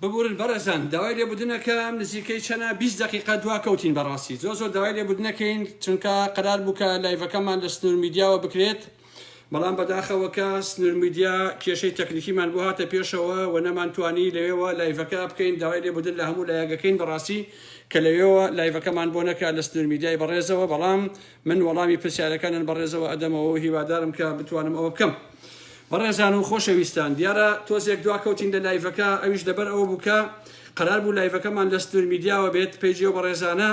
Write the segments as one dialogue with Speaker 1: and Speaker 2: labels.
Speaker 1: ببورن بەڕێزان داوای لێبوردنەکەم نزیکەی چەنە 20 دقیقە دوا کەوتین بەڕاستی زۆر زۆر داوای لێبوردنەکەین چونکە قەرار بوو کە live ەکەمان لە سنوور میدیاوە بکرێت بەڵام بەداخەوە کە سنوور میدیا کێشەی تەکنیکیمان بۆ هاتە پێشەوە و نەمانتوانی لەوێوە live ەکە بکەین داوای لێبوردن لە هەموو لایەگەکەین بەڕاستی کە لەوێوە live ەکەمان بۆ نەکا لە سنوور میدیای بەڕێزەوە بەڵام من وەڵامی پرسیارەکانیان بەڕێزەوە ئەدەمەوە و هیوادارم کە بتوانم ئەوە بکەم. بەڕێزان و خۆشەویستان دیارە تۆزێک دواکەوتین لە live ەکە ئەویش لەبەر ئەوە بوو کە قەرار بوو live ەکەمان لە سنوور میدیاوە بێت page ی ئەو بەڕێزانە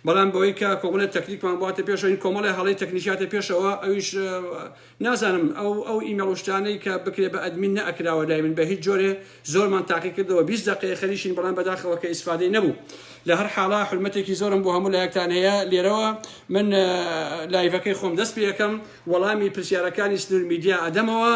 Speaker 1: بەڵام بەوەی کە کۆمەڵێ تەکنیکمان بواتە پێشەوە کۆمەڵێ هەڵەی تەکنیکیاتە پێشەوە ئەویش نازانم ئەو ئەو ئیمێڵ و شتانەی کە بکرێ بە admin نەئەکراوە لای من بە هیچ جۆرێ زۆرمان تاقی کردەوە 20 دقەیە خەریکین بەڵام بەداخەوە کە ئیسفادەی نەبوو لە هەر حاڵا حورمەتێکی زۆرم بۆ هەموو لایەکتان هەیە لێرەوە من live ەکەی خۆم دەست پێ ئەکەم وەڵامی پرسیارەکانی سنوور میدیا ئەدەمەوە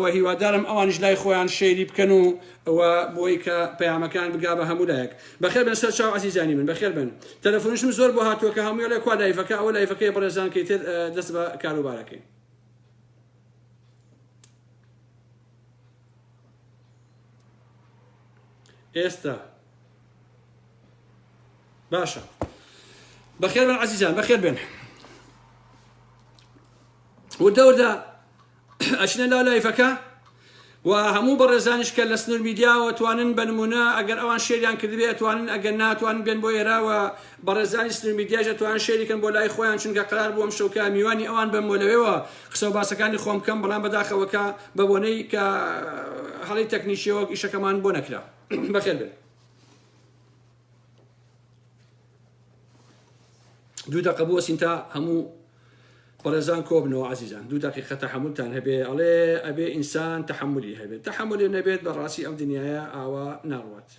Speaker 1: و هیوادارم ئەوانیش لای خۆیان share ی بکەن و و بۆی کە پەیامەکان بگا بە هەموو لایەک. بەخێر بن سەر چاو عەزیزانی من بەخێر بن. تەلەفۆنیشم زۆر بۆ هاتووە کە هەمووی ئەڵێ کوا live ەکە ئەوە live ەکەیە بەڕێزان کە ئیتر دەست بە کاروبارەکەین. ئێستا باشە بەخێر بن عەزیزان بەخێر بن. وردە وردە ئەچنە لا live ەکە و هەموو بەڕێزانیش کە لە سنوور میدیاوە توانن بە نمونە ئەگەر ئەوان share یان کردبێ ئەتوانن ئەگەر ناتوانن بێن بۆ ئێرە و بەڕێزانی سنوور میدیاش ئەتوانن share ی کەن بۆ لای خۆیان چونکە قرار بوو ئەمشەو کە میوانی ئەوان بم و لەوێوە قسە و باسەکانی خۆم بکەم بەڵام بەداخەوە کە بە بۆنەی کە هەڵەی تەکنیکیەوە ئیشەکەمان بۆ نەکرا بەخێر بێن. دوو دەقە بوەسین تا هەموو بەڕێزان کۆبنەوە عزیزان دوو دقیقە تەحملتان هەبێ ئەڵێ ئەبێ ئینسان تەحملی هەبێت تەحملی نەبێت بەڕاستی ئەم دنیاە ئاوا ناڕوات.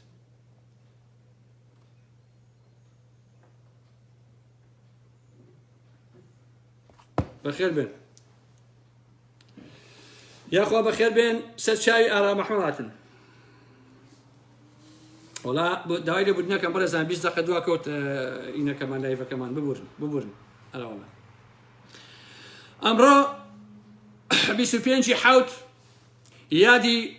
Speaker 1: بەخێر بێن یاخوا بەخێر بێن سەر چاوی ئارام ئەحمەد هاتن. وەڵا داوای لێبوردن نەکەم بەڕێزان 20 دقە دوا کەوت ئینەکەمان live ەکەمان ببورن ببورن ئەرەوەڵا ئەمڕۆ 25 حوت یادی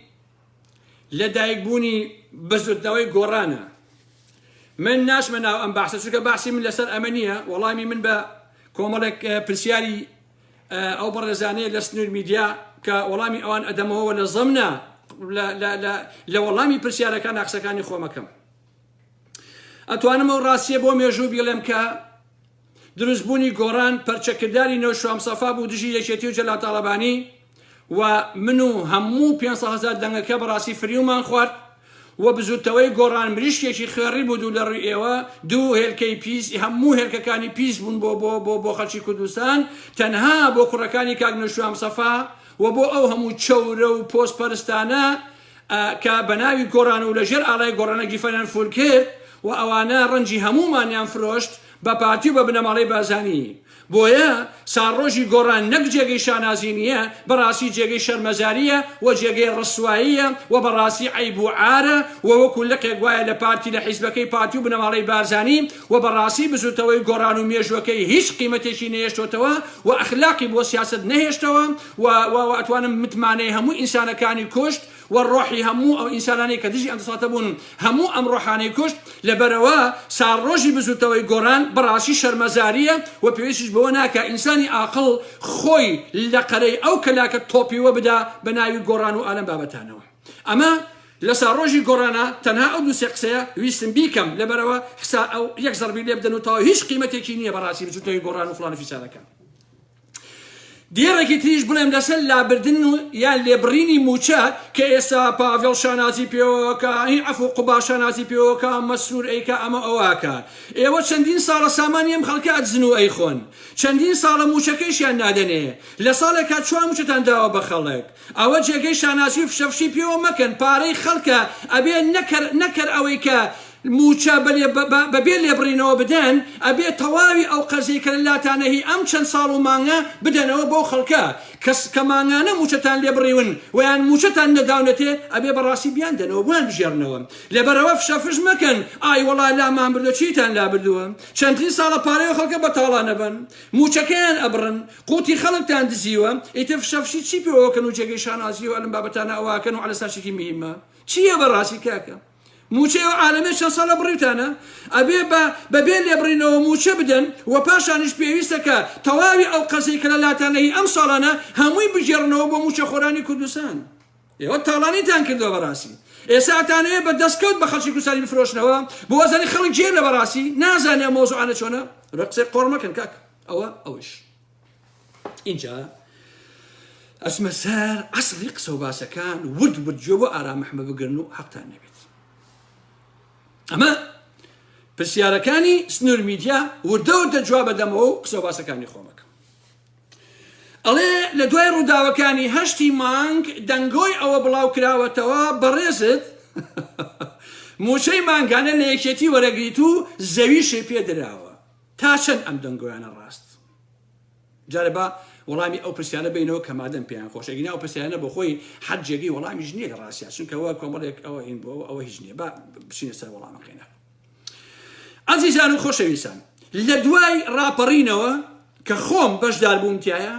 Speaker 1: لە دایکبوونی بزوتنەوەی گۆڕانە من ناچمە ناو ئەم باسە چونکە باسی من لەسەر ئەمە نییە وەڵامی من بە کۆمەڵێک پرسیاری ئەو بەڕێزانەیە لە سنوور میدیا کە وەڵامی ئەوان ئەدەمەوە لە زەمنا لە وەڵامی پرسیارەکان قسەکانی خۆمەکەم ئەتوانم ئەو ڕاستیە بۆ مێژوو بیڵێم کە دروستبوونی گۆڕان پەرچەکرداری نەوشوام سەفا بوو دژی یەکێتی و جەلال تاڵەبانی و من و هەموو 500 هەزار دەنگەکە بەڕاستی فریومان خوارد و بزوتەوەی گۆڕان مریشکێکی خوێڕی بوو دوو لە ڕووی ئێوە دوو هێلکەی پیس هەموو هێلکەکانی پیس بوون بۆ بۆ بۆ بۆ خەڵکی کوردستان تەنها بۆ کوڕەکانی کاک نەوشیروان مستەفا و بۆ ئەو هەموو چەورە و پۆست پەرستانە کە بە ناوی گۆڕان و لەژێر ئاڵای گۆڕانە گیفەیان فول کرد و ئەوانە ڕەنجی هەموومانیان فرۆشت بە پارتی و بە بنەماڵەی بارزانی. بۆیە ساڵڕۆژی گۆڕان نەک جێگەی شانازی نییە، بەڕاستی جێگەی شەرمەزارییە و جێگەی ڕسواییە و بەڕاستی عەیب و عارە و وەکو لقێک وایە لە پارتی لە حیزبەکەی پارتی و بنەماڵەی بارزانی و بەڕاستی بزوتەوەی گۆڕان و مێژوەکەی هیچ قیمەتێکی نەهێشتۆتەوە و ئەخلاقی بۆ سیاسەت نەهێشتەوە و و ئەتوانم متمانەی هەموو ئینسانەکانی کوشت و ڕۆحی هەموو ئەو ئینسانانەی کە دژی ئەم دەسەڵاتە بوون هەموو ئەم ڕۆحانەی کوشت، لەبەرئەوە ساڵڕۆژی بزوتەوەی گۆڕان بەڕاستی شەرمەزاریە و پێویستیش بەوە ناکا ئینسانی ئاقڵ خۆی لە قەرەی ئەو کەلاکە تۆپیوە بدا بە ناوی گۆڕان و ئالەم بابەتانەوە. ئەمە لە ساڵڕۆژی گۆڕانا تەنها ئەو دوو سێ قسەیە ویستم بیکەم لەبەرئەوە حسا ئەو یەک زەڕبی لێ بدەن و تەواو هیچ قیمەتێکی نیە بەڕاستی بزوتنەوەی گۆڕان و فڵان و فیسارەکان. دێڕێکی تریش بڵێم لەسەر لابردن و یان لێبڕینی مووچە کە ئێستا پاڤێڵ شانازی پێوەکا هی عەفو قوبا شانازی پێوەکا مەسرور ئەیکا ئەمە ئەوەکا ئێوە چەندین ساڵە سامانی ئەم خەڵکە ئەدزن و ئەیخۆن چەندین ساڵە مووچەکەیشیان نادەنێ لە ساڵێکا چوار مووچەتان داوە بە خەڵک ئەوە جێگەی شانازی و فشەفشی پێوە مەکەن پارەی خەڵکە ئەبێ نەکەر نەکەر ئەوەی کە مووچە بە بێ لێبڕینەوە بدەن ئەبێ تەواوی ئەو قەرزەی کە لە لاتانە هی ئەم چەند ساڵ و مانگە بدەنەوە بەو خەڵکە کە کە مانگانە مووچەتان لێ بڕیون و یان مووچەتان نەداونەتێ ئەبێ بەڕاستی بیاندەنەوە بۆیان بژێڕنەوە لەبەرئەوە فشەفش مەکەن ئای وەڵا لامان بردوە چیتان لابردووە چەندین ساڵە پارەی ئەو خەڵکە بە تاڵان ئەبەن مووچەکەیان ئەبڕن قوتی خەڵکتان دزیوە ئیتر فشەفشی چی پێوەکەن و جێگەی شانازی و ئەلم بابەتانە ئەوەکەن و عەلەساشێکی مهمە چییە بەڕاستی کاکە؟ موچەی ئەو عالەمەی چەند ساڵە بڕیوتانە ئەبێ بە بەبێ لێبڕینەوە موچە بدەن و پاشانیش پێویستە کە تەواوی ئەو قەرزەی کە لە لاتانە هی ئەم ساڵانە هەمووی بگێڕنەوە بۆ موچەخۆرانی کوردستان. ئێوە تاڵانیتان کردوە بەڕاستی ئێستا ئەتانەوێ بە دەستکەوت بە خەڵکی کوردستانی بفرۆشنەوە بۆ وازانی خەڵک گێلە بەڕاستی نازانێ ئەم مەوزوعانە چۆنە ڕێ قسەی قۆڕ مەکەن کاک ئەوە ئەوەیش ئینجا ئەچمە سەر ئەسڵی قسە و باسەکان ورد ورد گوێ بۆ ئارام ئەحمە بگرن و حەقتان نەبێت ئەمە پرسیارەکانی سنوور میدیا وردە وردە جواب بەدەمەوە و قسە و باسەکانی خۆمەکەم ئەڵێ لە دوای ڕووداوەکانی هەشتی مانگ دەنگۆی ئەوە بڵاو کراوەتەوە بەڕێزت مووچەی مانگانە لە یەکێتی وەرەگریت و زەویشی پێ دراوە تا چەند ئەم دەنگۆیانە ڕاست؟ جارێ با وەڵامی ئەو پرسیارە بینەوە کە مادەم پێیان خۆشە گینا ئەو پرسیارانە بۆ خۆی حەد جێگەی وەڵامیش نییە لە ڕاستیا چونکە ئەوە کۆمەڵێک ئەوە هین بووە ئەوە هیچ نییە با بچینە سەر وەڵامەکەی ئازیزان و خۆشەویستان لە دوای ڕاپەڕینەوە کە خۆم بەشدار بووم تایە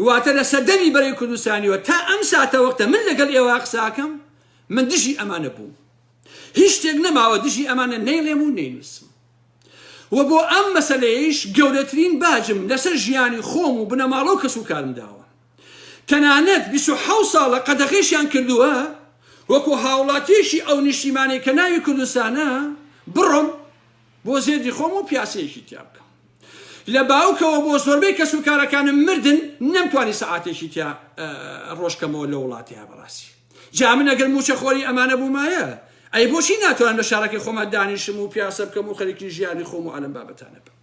Speaker 1: واتە لە سەردەمی بەرەی کوردستانیەوە تا ئەم ساتە وەختە من لەگەڵ ئێوە قساکەم من دژی ئەمانە بووم هیچ شتێک نەماوە دژی ئەمانە نەیڵێم و نەینووسم و بۆ ئەم مەسەلەیەیش گەورەترین باجم لەسەر ژیانی خۆم و بنەماڵە و کەسوکارم داوە. تەنانەت 27 ساڵە قەدەغەیشیان کردووە وەکو هاوڵاتییەکی ئەو نیشتیمانەی کە ناوی کوردستانە بڕۆم بۆ زێدی خۆم و پیاسەیەکی تیا بکەم. لە باوکەوە بۆ زۆربەی کەسوکارەکانم مردن نەمتوانی سەعاتێکی تیا ڕۆژکەمەوە لە وڵاتیا بەڕاستی. جا من ئەگەر مووچەخۆری ئەمانە بوومایە ئەی بۆچی ناتوانم لە شارەکەی خۆما دانیشم و پیاسە بکەم و خەریکی ژیانی خۆم و ئەلەم بابەتانە بم؟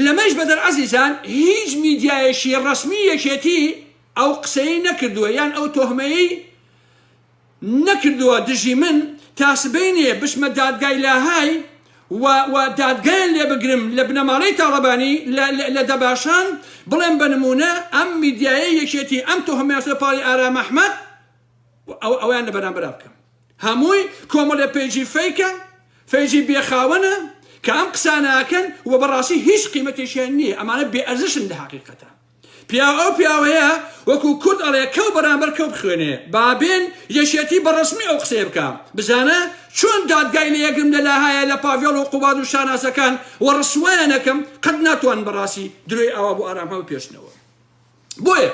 Speaker 1: لەمەیش بەدەر عەزیزان هیچ میدیایەکی ڕەسمی یەکێتی ئەو قسەی نەکردووە یان ئەو تۆهمەی نەکردووە دژی من تا سبەینێ بچمە دادگای لاهای و و دادگایان لێ بگرم لە بنەماڵەی تاڵەبانی لە لە دەباشان بڵێم بە نموونە ئەم میدیایەی یەکێتی ئەم تۆهمەیان خستە پاڵی ئارام ئەحمەد ئەو ئەویان لە بەرامبەرا بکەم هەمووی کۆمەڵێ page ی fake ە page ی بێخاوەنە کە ئەم قسانە ئەکەن و بەڕاستی هیچ قیمەتێکیان نییە ئەمانە بێ ئەرزشن لە حەقیقەتە پیاو ئەو پیاوەیە وەکو کورد ئەڵێ کەو بەرامبەر کەو بخوێنێ با بێن یەکێتی بە ڕەسمی ئەو قسەیە بکا بزانە چۆن دادگای لێ ئەگرم لە لاهایە لە پاڤێڵ و قوباد و شانازەکان و ڕسوایان ئەکەم قەت ناتوانن بەڕاستی درۆی ئاوا بۆ ئارام هەموو پێشنەوە بۆیە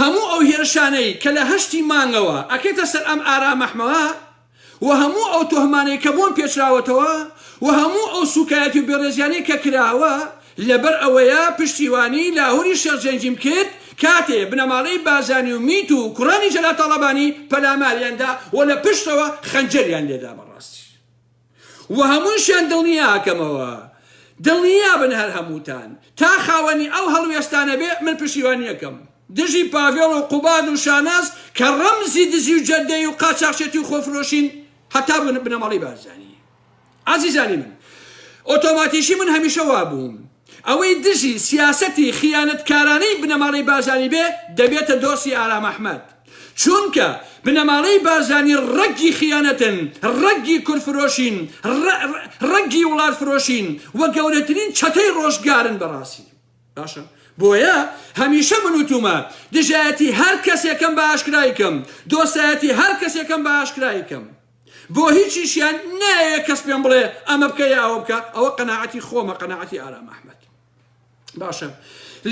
Speaker 1: هەموو ئەو هێرشانەی کە لە هەشتی مانگەوە ئەکێتە سەر ئەم ئارام ئەحمەوە و هەموو ئەو تۆهمانەی کە بۆم پێچراوەتەوە و هەموو ئەو سوکایەتی و بێڕێزیانەی کە کراوە لەبەر ئەوەیە پشتیوانی لاهوری شێخ جەنگیم کرد کاتێ بنەماڵەی بارزانی و میت و کوڕانی جەلال تاڵەبانی پەلاماریان دا و لە پشتەوە خەنجەریان لێدا بەڕاستی و هەمووشیان دڵنیاکەمەوە دڵنیابن هەر هەمووتان تا خاوەنی ئەو هەڵوێستانە بێ من پشتیوانیەکەم دژی پاڤێڵ و قوباد و شاناز کە ڕەمزی دزی و جەردەیی و قاچاخچێتی و خۆفرۆشین هەتا بنەماڵەی بارزانی. ئازیزانی من ئۆتۆماتیکی من هەمیشە وابووم ئەوەی دژی سیاسەتی خیانەتکارانەی بنەماڵەی بارزانی بێ دەبێتە دۆستی ئارام ئەحمەد چونکە بنەماڵەی بارزانی ڕەگی خیانەتن ڕەگی کوردفرۆشین ڕەگی وڵاتفرۆشین و گەورەترین چەتەی ڕۆژگارن بەڕاستی. باشە بۆیە هەمیشە من وتومە دژایەتی هەر کەسێکم بە ئاشکرای کەم دۆستایەتی هەر کەسێکم بە ئاشکرای کەم بۆ هیچیشیان نایەوێ کەس پێم بڵێ ئەمە بکە یا ئەوە بکە ئەوە قەناعەتی خۆمە قەناعەتی ئارام ئەحمەد باشە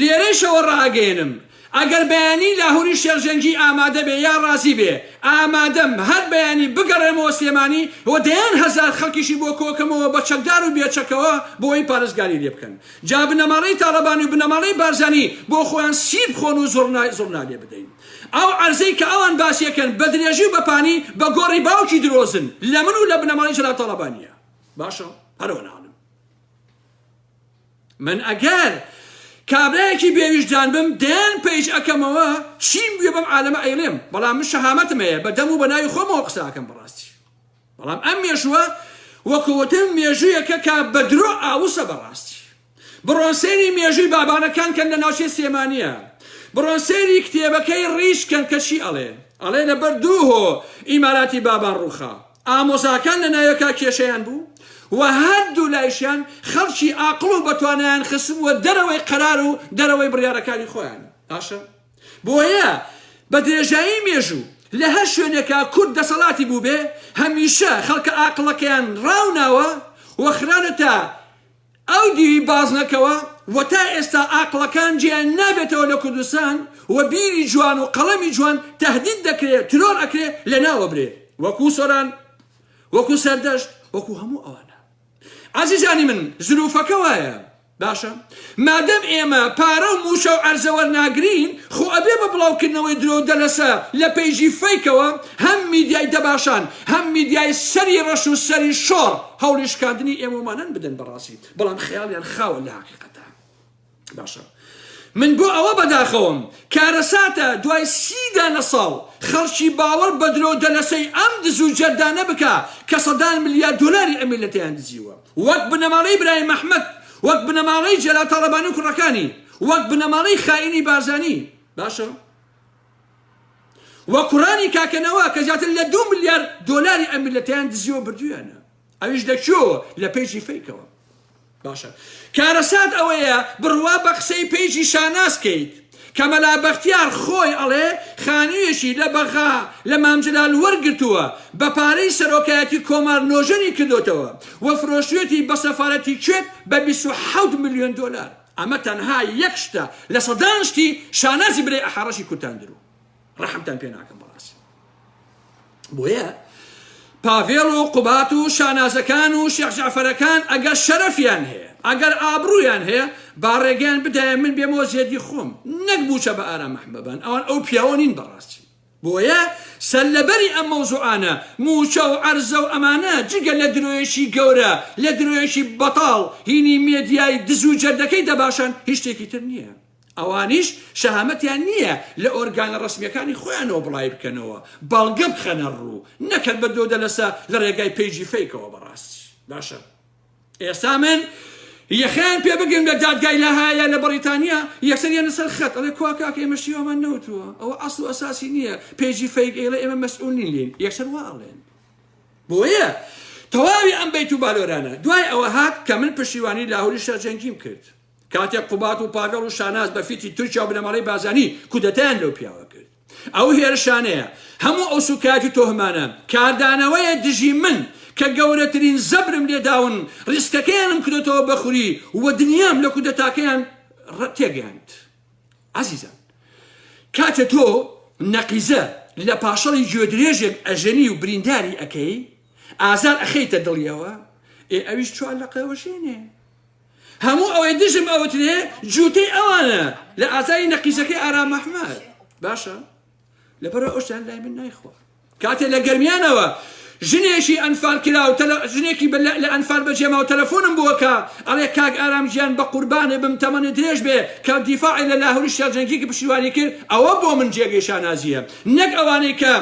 Speaker 1: لێرەیشەوە ڕاگەێنم ئەگەر بەیانی لاهوری شێخ جەنگی ئامادە بێ یا ڕازی بێ ئامادەم هەر بەیانی بگەڕێمەوە سلێمانی و دەیان هەزار خەڵکیشی بۆ کۆکەمەوە بە چەکدار و بێچەکەوە بۆی پارێزگاری لێ بکەن جا بنەماڵەی تاڵەبانی و بنەماڵەی بارزانی بۆ خۆیان سیر بخۆن و زوڕنا زوڕنا لێ بدەین. ئەو عەرزەی کە ئەوان باسی ئەکەن بە درێژی و بە پانی بە گۆڕی باوکی درۆزن لە من و لە بنەماڵەی جەلال تاڵەبانیە. باشە هەرەوە ناڵم. من ئەگەر کابرایەکی بێویژدان بم دەیان page ئەکەمەوە چیم بوێ بەم عالەمە ئەیڵێم بەڵام من شەهامەتم هەیە بە دەم و بە ناوی خۆمەوە قسە ئەکەم بەڕاستی. بەڵام ئەم مێژووە وەکو وتم مێژوویەکە کە بە درۆ ئاوسە بەڕاستی. بڕۆن سەیری مێژووی بابانەکان کەن لە ناوچەی سلێمانیە. بڕۆن سەیری کتێبەکەی ڕیش کەن کە چی ئەڵێ. ئەڵێ لەبەر دوو هۆ ئیماراتی بابان ڕووخا. ئامۆزاکان لە ناوێکا کێشەیان بوو و هەردوو لایشیان خەڵکی ئاقڵ و بەتوانایان خستبووە دەرەوەی قەرار و دەرەوەی بڕیارەکانی خۆیان. باشە؟ بۆیە بە درێژایی مێژوو لە هەر شوێنێکا کورد دەسەڵاتی بووبێ هەمیشە خەڵکە ئاقڵەکەیان ڕاوناوە و خراونەتە ئەو دیوی بازنەکەوە و تا ئێستا ئاقڵەکان جێیان نابێتەوە لە کوردستان و بیری جوان و قەڵەمی جوان تەهدید دەکرێ ترۆر ئەکرێ لەناوەبرێ وەکو سۆران وەکو سەردەشت وەکو هەموو ئەوانە. عەزیزانی من زروفەکە وایە باشە مادەم ئێمە پارە و موچە و عەرزە وەرناگرین خۆ ئەبێ بە بڵاوکردنەوەی درۆ و دەلەسە لە page ی fake ەوە هەم میدیای دەباشان هەم میدیای سەری ڕەش و سەری شۆڕ هەوڵی شکاندنی ئێمەومانان بدەن بەڕاستی بەڵام خەیاڵیان خاوە لە حەقیقەتە. باشە من بۆ ئەوە بەداخەوەم کارەساتە دوای سی دانە ساڵ خەڵکی باوەڕ بە درۆ دەلەسەی ئەم دز و جەردانە بکا کە سەدان ملیار دۆلاری ئەم میللەتەیان دزیوە وەک بنەماڵەی برایم ئەحمەد وەک بنەماڵەی جەلال تاڵەبانی و کوڕەکانی وەک بنەماڵەی خائینی بارزانی باشە وە کوڕانی کاکە نەوا کە زیاتر لە دوو ملیار دۆلاری ئەم میللەتەیان دزیوە بردویانە ئەویش لە کوێوە؟ لە page ی fake ەوە. باشە کارەسات ئەوەیە بڕوا بە قسەی page ی شاناز کەیت کە مەلا بەختیار خۆی ئەڵێ خانوویەکی لە بەغا لە مام جەلال وەرگرتووە بە پارەی سەرۆکایەتی کۆمار نۆژەنی کردۆتەوە و فرۆشتویەتی بە سەفارەتی کوێت بە 27 ملیۆن دۆلار ئەمە تەنها یەک شتە لە سەدان شتی شانازی برای ئەحەڕەشی کوردتان درو ڕەحمتان پێ ناکەم بەڕاستی بۆیە پاڤێڵ و قوبات و شانازەکان و شێخ جەعفەرەکان ئەگەر شەرەفیان هەیە ئەگەر ئابڕوویان هەیە با ڕێگەیان بدایە من بێمەوە زێدی خۆم نەک مووچە بە ئارام ئەحمەبان ئەوان ئەو پیاوە نین بەڕاستی بۆیە سەرلەبەری ئەم مەوزوعانە مووچە و عەرزە و ئەمانە جگە لە درۆیەکی گەورە لە درۆیەکی بەتاڵ هینی مێدیای دز و جەردەکەی دەباشان هیچ شتێکی تر نییە. ئەوانیش شەهامەتیان نییە لە ئۆرگانە ڕەسمییەکانی خۆیانەوە بڵاوی بکەنەوە، بەڵگە بخەنە ڕوو، نەک هەر بە دۆدەلەسە لە ڕێگای page ی fake ەوە بەڕاستی باشە ئێستا من یەخەیان پێ بگرم لە دادگای لاهایا لە بەڕیتانیا یەکسەر یەنە سەر خەت ئەڵێ کوا کاکە ئێمە شتی وامان نەوتووە ئەوە ئەسڵ و ئەساسی نییە page ی fake ئەیڵێ ئێمە مەسئول نین لێین یەکسەر وا ئەڵێن بۆیە تەواوی ئەم بەیت و بالۆرانە دوای ئەوە هات کە من پشتیوانی لاهوری شەرجەنگیم کرد کاتێک قوباد و پاڤێڵ و شاناز بە فیتی تورکیا و بنەماڵەی بارزانی کودەتایان لەو پیاوە کرد. ئەو هێرشانەیە، هەموو ئەو سوکایەتی و تۆهمانە، کاردانەوەیە دژی من کە گەورەترین زەبرم لێداون، ڕیسکەکەیانم کردۆتەوە بە خوری و دنیام لە کودەتاکەیان تێگەیاند. عەزیزان کاتێ تۆ نەقیزە لە پاشەڵی گوێدرێژێک ئەژەنی و برینداری ئەکەی، ئازار ئەخەیتە دڵیەوە، ئێ ئەویش چوار لەقە ئەوەشێنێ. هەموو ئەوەی دژم ئەوترێ جووتەی ئەوانە لە ئازاری نەقیزەکەی ئارام ئەحمەد باشە لەبەرئەوە ئەو شتانە لای من نایخوا کاتێ لە گەرمیانەوە ژنێکی ئەنفال کراو ژنێکی لە ئەنفال بەجێماو تەلەفۆنم بۆ کە ئەڵێ کاک ئارام گیان بە قوربانێ بم تەمەنت درێژ بێ کە دیفاعی لە لاهوری شێرجەنگی کە پشتیوانی کرد ئەوە بۆ من جێگەی شانازیە نەک ئەوانەی کە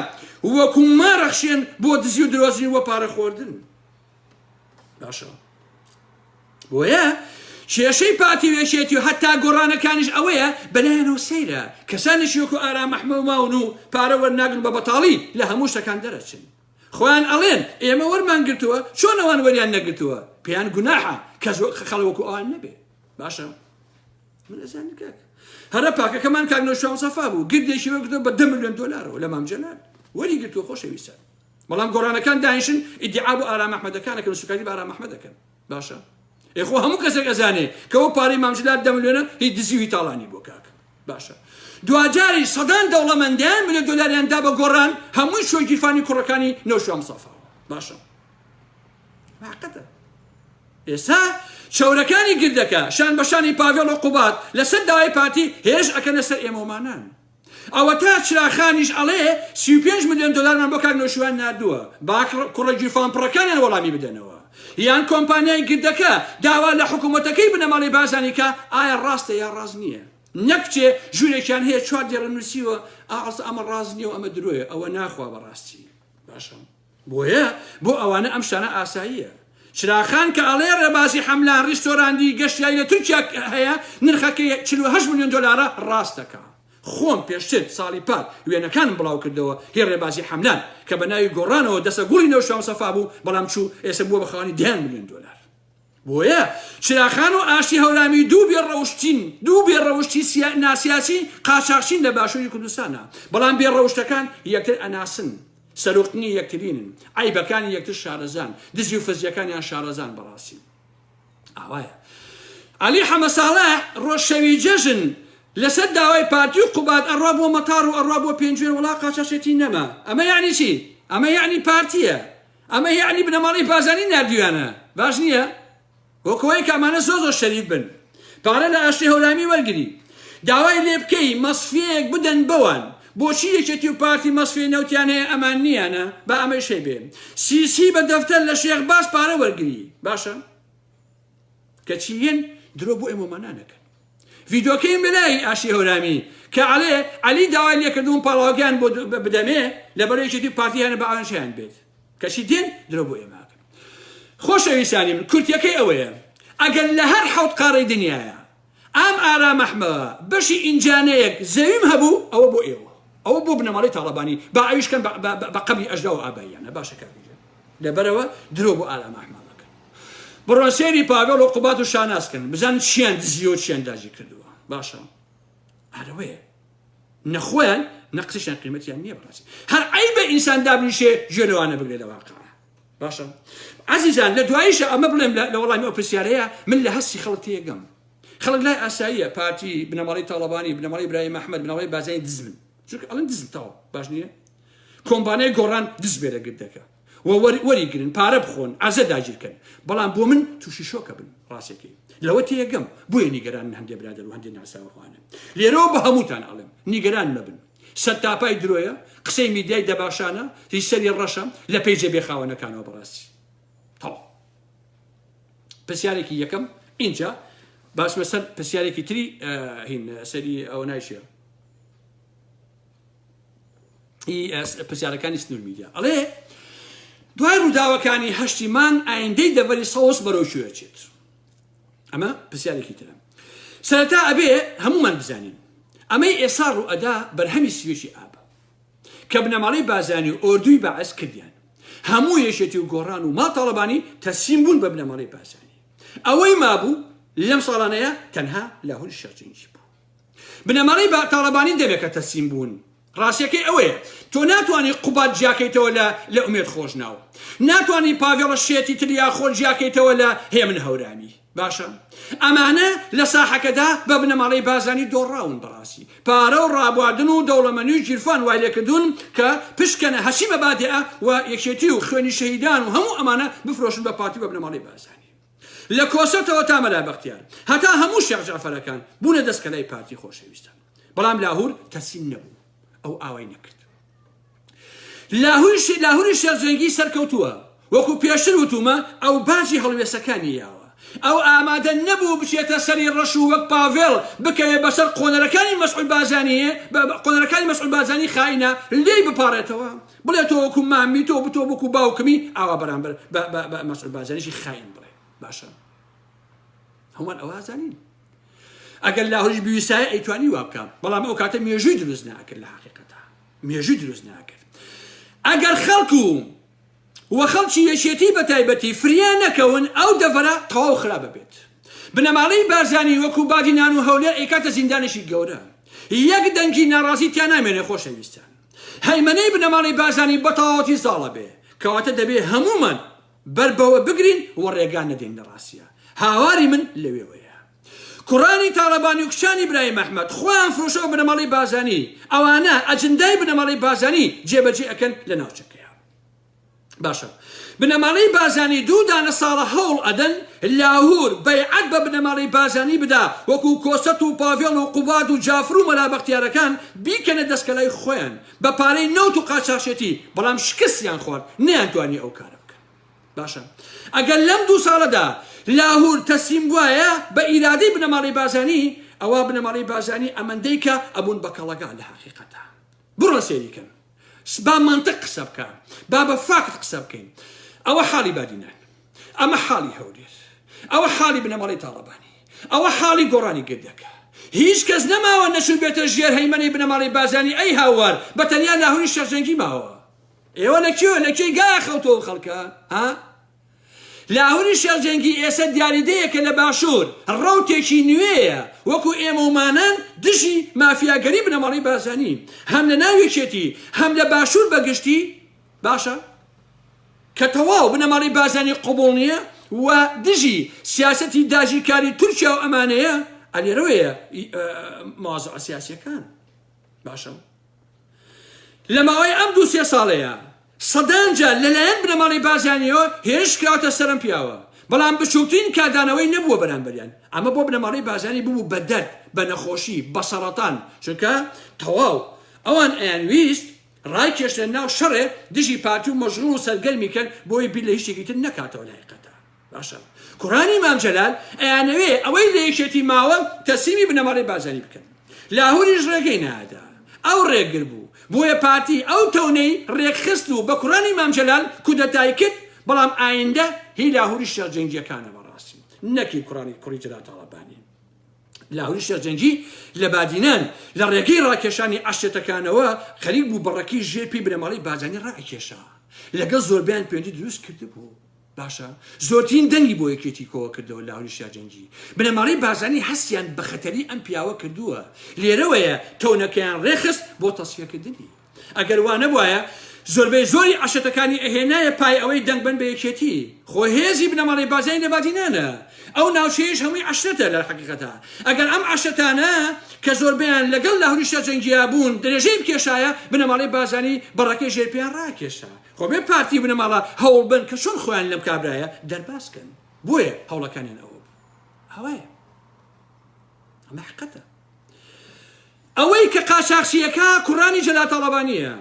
Speaker 1: وەکو مارەخشێن بۆ دزی و درۆزنی وە پارە خۆردن باشە بۆیە کێشەی پارتی و یەکێتی و هەتا گۆڕانەکانیش ئەوەیە بەلایەنەوە سەیرە کەسانێکی وەکو ئارام ئەحمە و ماون و پارە وەرناگرن بە بەتاڵی لە هەموو شتەکان دەرەچن خۆیان ئەڵێن ئێمە وەرمان گرتووە چۆن ئەوان وەریان نەگرتووە پێیان گوناحە کەس خەڵک وەکو ئەوان نەبێ باشە من ئەزانین کاک هەرە پاکەکەمان کاک نەوشیروان مستەفا بوو گردێکی وەرگرتووە بە دە ملیۆن دۆلارەوە لە مام جەلال وەری گرتووە خۆشەویستان بەڵام گۆڕانەکان دانیشن ئیدعا بۆ ئارام ئەحمەدەکان ئەکەن و سوکایەتی بە ئارام ئەحمەد ئەکەن باشە ئێ خۆ هەموو کەسێک ئەزانێ کە ئەو پارەی مام جەلال دە ملیۆنە هی دزی و هی تاڵانی بووە کاک باشە دواجاریش سەدان دەوڵەمەند دەیان ملیۆن دۆلاریان دا بە گۆڕان هەمووی چووە گیرفانی کوڕەکانی نەوشیروان مستەفاوە باشە حقیقەتە ئێستا چەورەکانی گردەکە شان بە شانی پاڤێڵ و قوباد لەسەر داوای پارتی هێرش ئەکەنە سەر ئێمەومانان ئەوەتا چراخانیش ئەڵێ 35 ملیۆن دۆلارمان بۆ کاک نەوشیروان ناردووە با کوڕە گیرفان پڕەکانیان وەڵامی بدەنەوە یان کۆمپانیای گردەکە داوا لە حکوومەتەکەی بنەماڵەی بارزانی کا ئایا ڕاستە یا ڕاست نییە نەک بچێ ژوورێکیان هەیە چوار دێڕە نووسیوە ئاڵسە ئەمە ڕاست نییە و ئەمە درۆیە ئەوە ناخوا بەڕاستی باشە بۆیە بۆ ئەوانە ئەم شتانە ئاساییە. چراخان کە ئەڵێ ڕێبازی حەملان ڕیستۆراندی گەشتیاری لە تورکیا هەیە نرخەکەی 48 ملیۆن دۆلارە ڕاست دەکا. خۆم پێشتر ساڵی پار وێنەکانم بڵاو کردەوە هی ڕێبازی حەملان کە بە ناوی گۆڕانەوە دەسە گوڵی نەوشیروان سەفا بوو بەڵام چوو ئێستا بووە بە خاوەنی دەیان ملیۆن دۆلار. بۆیە چراخان و ئاشتی هەورامی دوو بێ ڕەوشتین، دوو بێ ڕەوشتی ناسیاسی قاچاخچین لە باشووری کوردستانا، بەڵام بێ ڕەوشتەکان یەکتر ئەناسن، سەرۆقنی یەکترینن، عەیبەکانی یەکتر شارەزان، دزی و فزیەکانیان شارەزان بەڕاستی ئاوایە. عەلی حەمە ساڵح ڕۆژ شەوی جەژن لەسەر داوای پارتی و قوباد ئەڕوا بۆ مەتاڕ و ئەڕوا بۆ پێنجوێن وەڵا قاچاخچێتی نەما ئەمە یەعنی چی؟ ئەمە یەعنی پارتیە ئەمە یەعنی بنەماڵەی بارزانی ناردویانە باش نییە؟ وەکەوەی کە ئەمانە زۆر زۆر شەریف بن پارە لە ئاشتی هەورامی وەرگری داوای لێ بکەی مەسفیەیەک بدەن بەوان بۆچی یەکێتی و پارتی مەسفیەی نەوتیان هەیە ئەمان نییانە با ئەمەیش هەیبێ سیسی بە دەفتەر لە شێخ باز پارە وەرگری باشە کەچی یەن درۆ بۆ ئێمەمانە نەکەن ڤیدۆکەیم لەلای ئاشی هەورامی کە ئەڵێ عەلی داوای لێکردووم پاڵاوگەیان بۆ بدەمێ لەبەر یەکێتی و پارتی هەنە بە ئەوانش هەیان بێت کەچی دێن درۆ بۆ ئێمە ئەکەن. خۆشەویستانی من کورتیەکەی ئەوەیە ئەگەر لە هەر حەوت قاڕەی دنیایا ئام ئارام ئەحمەوە بەشی ئینجانەیەک زەویم هەبوو ئەوە بۆ ئێوە ئەوە بۆ بنەماڵەی تاڵەبانی با ئەویش کەن بە قەبری ئەژدا و ئاباییانە باشە کاک گیان لەبەرەوە درۆ بۆ ئارام ئەحمە مەکەن بڕۆن سەیری پاڤێڵ و قوباد و شاناز کەن بزانن چیان دزیوە و چیان داگیر کردووە باشە ئارەوەیە نە خۆیان نە قسەشیان قیمەتیان نییە بەڕاستی هەر عەیبە ئینسان دابنیشێ گوێ لەوانە بگرێ لە واقع باشە عزیزان لە دواییشە ئەمە بڵێم لە وەڵامی ئەو پرسیارەیە من لە هەستی خەڵک تێگەم خەڵک لای ئاساییە پارتی بنەماڵەی تاڵەبانی بنەماڵەی ئیبراهیم ئەحمەد بنەماڵەی بارزانی دزبن چونکە ئەڵێن دزن تەواو باش نییە کۆمپانیای گۆڕان دز بێ لە گردەکە و وەری گرن پارە بخۆن عەزە داگیرکەن بەڵام بۆ من تووشی شۆکە بن ڕاستەکەی لەوە تێگەم بۆیە نیگەران هەندێ برادەر و هەندێ ناساوەخوانن لێرەوە بە هەمووتان ئەڵێم نیگەران مەبن سەرتاپای درۆیە قسەی میدیای دەباشانە هی سەری ڕەشە لە پەیجە بێخاوەنەکانەوە بەڕاستی تەواو پرسیارێکی یەکەم اینجا باسمە سەر پرسیارێکی تری هین سەری ئەوە نایشێ پرسیارەکانی سنوور میدیا ئەڵێ دوای ڕووداوەکانی هەشتی مانگ ئایندەی دەڤەری سەوز بەرەو کوێ چێت ئەمە پرسیارێکی ترە سەرەتا ئەبێ هەمومان بزانین ئەمەی ئێسا ڕوئەدا بەرهەمی سوێکی ئابە کە بنەماڵەی بازانی و ئۆردوی بەعس کردیان هەموو یەکێتی و گۆڕان و ماڵ تاڵەبانی تەسلیم بوون بە بنەماڵەی بازانی ئەوەی مابوو لەم ساڵانەیە تەنها لاهوری شێخ جەنگی بوو بنەماڵەی با تاڵەبانی دەمێکە تەسلیم بوون. ڕاستیەکەی ئەوەیە تۆ ناتوانی قوباد جیاکەیتەوە لە لە ئومێد خۆشناو. ناتوانی پاڤێڵە شێتی تریا خۆر جیاکەیتەوە لە هێمن هەورامی. باشە ئەمانە لە ساحەکەدا بە بنەماڵەی بارزانی دۆڕاون بەڕاستی پارە و ڕابواردن و دەوڵەمەنی و گیرفان وای لێکردوون کە پشتکەنە هەرچی مەبادیئە و یەکێتی و خوێنی شەهیدان و هەموو ئەمانە بفرۆشن بە پارتی و بە بنەماڵەی بارزانی. لە کۆسرەتەوە تا مەلا بەختیار هەتا هەموو شێخ جەعفەرەکان بوونە دەستکەلای پارتی خۆشەویستان بەڵام لاهور تەسلیم نەبوو ئەو ئاوای نەکرد لاهوری لاهوری شێخ جەنگی سەرکەوتووە وەکو پێشتر وتومە ئەو باجی هەڵوێستەکانی یاوە ئەو ئامادە نەبوو بچێتە سەری ڕەش و وەک پاڤێڵ بکەوێ بەسەر قۆنەرەکانی مەسعود بارزانی قۆنەرەکانی مەسعود بارزانی خائینە لێی بپاڕێتەوە بڵێ تۆ وەکو مامی تۆ بتۆ وەکو باوکمی ئاوا بەرامبەر بە مەسعود بارزانیشی خاین بڵێ باشە هەمووان ئەوە زانین ئەگەر لاهوریش بویستایە ئەیتوانی وا بکە بەڵام ئەو کاتە مێژووی دروست ناکرد لە حقیقەتە مێژووی دروست ناکرد ئەگەر خەڵک و و خەڵکی یەکێتی بە تایبەتی فریا نەکەون ئەو دەڤەرە تەواو خراپە بێت بنەماڵەی بارزانی وەکو بادینان و هەولێر ئەیکاتە زیندانێکی گەورە یەک دەنگی ناڕازی تیا نامێنێ خۆشەویستان هەیمەنەی بنەماڵەی بارزانی بەتەواوەتی زاڵە بێ، کەواتە دەبێ هەموومان بەر بەوە بگرین و ڕێگا نەدەین لە ڕاستیا هاواری من لەوێوەیە. کوڕانی تاڵەبانی و کچانی برایم ئەحمەد خۆیان فرۆشەوە بنەماڵەی بارزانی، ئەوانە ئەجندای بنەماڵەی بارزانی جێبەجێ ئەکەن لە ناوچەکەیا. باشە بنەماڵەی بارزانی دوو دانە ساڵە هەوڵ ئەدەن لاهور بەیعەت بە بنەماڵەی بارزانی بدا وەکو کۆسرەت و پاڤێڵ و قوباد و جافر و مەلا بەختیارەکان بیکەنە دەستکەلای خۆیان بە پارەی نەوت و قاچاخچێتی بەڵام شکستیان خوارد نەیانتوانی ئەو کارە بکەن باشە ئەگەر لەم دوو ساڵەدا لاهور تەسلیم بوایە بە ئیرادەی بنەماڵەی بارزانی ئەوا بنەماڵەی بارزانی ئەمەندەی کە ئەبوون بە کەڵەگا لە حەقیقەتا بڕۆن سەیری کەن با مەنتق قسە بکە با بە فاکت قسە بکەین ئەوە حاڵی بادینان ئەمە حاڵی هەولێر ئەوە حاڵی بنەماڵەی تاڵەبانی ئەوە حاڵی گۆڕانی گردەکە هیچ کەس نەماوە نەچوو بێتە ژێر هەیمەنەی بنەماڵەی بازانی ئەی هاوار بە تەنیا لاهوری شێخ جەنگی ماوە ئێوە لە کوێ لە کوێی گایە خەوتەوە خەڵکە ها؟ لاهوری شێخ جەنگی ئێسە دیاریدەیەکە لە باشوور، ڕەوتێکی نوێیە وەکو ئێمەومانان دژی مافیاگەری بنەماڵەی بارزانی هەم لە ناو یەکێتی هەم لە باشوور بە گشتی باشە کە تەواو بنەماڵەی بارزانی قبوڵ نییە و دژی سیاسەتی داگیرکاری تورکیا و ئەمانەیە ئەلێرەوەیە مەوازعە سیاسیەکان باشە لە ماوەی ئەم دوو سێ ساڵەیە سەدان جار لەلایەن بنەماڵەی بارزانیەوە هێرش کراوەتە سەر ئەم پیاوە، بەڵام بچووکترین کاردانەوەی نەبووە بەرامبەریان، ئەمە بۆ بنەماڵەی بارزانی ببوو بە دەرد، بە نەخۆشی، بە سەڕەتان، چونکە تەواو ئەوان ئەیانویست ڕایکێشنە ناو شەڕێ دژی پارتی و مەشغوڵ و سەرگەرمی کەن بۆی بیر لە هیچ شتێکی تر نەکاتەوە لە هەقیقەتا. باشە کوڕانی مام جەلال ئەیانەوێ ئەوەی لە یەکێتی ماوە تەسلیمی بنەماڵەی بارزانی بکەن لاهوریش ڕێگەی نادا ئەو ڕێگر بوو بۆیە پارتی ئەو تەونەی ڕێکخست و بە کوڕانی مام جەلال کودەتای کرد بەڵام ئایندە هی لاهوری شێخ جەنگیەکانە بەڕاستی نەکی کوڕانی کوڕی جەلال تاڵەبانی لاهوری شێخ جەنگی لە بادینان لە ڕێگەی ڕاکێشانی عەشرەتەکانەوە خەریک بوو بەڕەکەی ژێر پێی بنەماڵەی بارزانی ڕائەکێشا لەگەڵ زۆربەیان پەیوەندی دروست کردبوو. باشە زۆرترین دەنگی بۆ یەکێتی کۆوە کردەوە لاهوری شاجەنگی بنەماڵەی بارزانی هەستیان بە خەتەری ئەم پیاوە کردووە لێرەوەیە تەونەکەیان ڕێخست بۆ تەسفیەکردنی ئەگەر وا نەبوایە زۆربەی زۆری عەشرەتەکانی ئەهێنایە پای ئەوەی دەنگ بەن بە یەکێتی خۆ هێزی بنەماڵەی بارزانی لە بادینانە ئەو ناوچەیەش هەمووی عەشرەتە لە حەقیقەتا ئەگەر ئەم عەشرەتانە کە زۆربەیان لەگەڵ لاهوری شاجەنگیا بوون درێژەی بکێشایە بنەماڵەی بارزانی بەڕەکەی ژێر پێیان ڕاکێشا خۆ بێ پارتی بنەماڵە هەوڵ بەن کە چۆن خۆیان لەم کابرایە دەرباز کەن بۆیە هەوڵەکانیان ئەوە بوو ئەوەیە ئەمە حقەتە ئەوەی کە قاچاخچیەکە کوڕانی جەلال تاڵەبانیە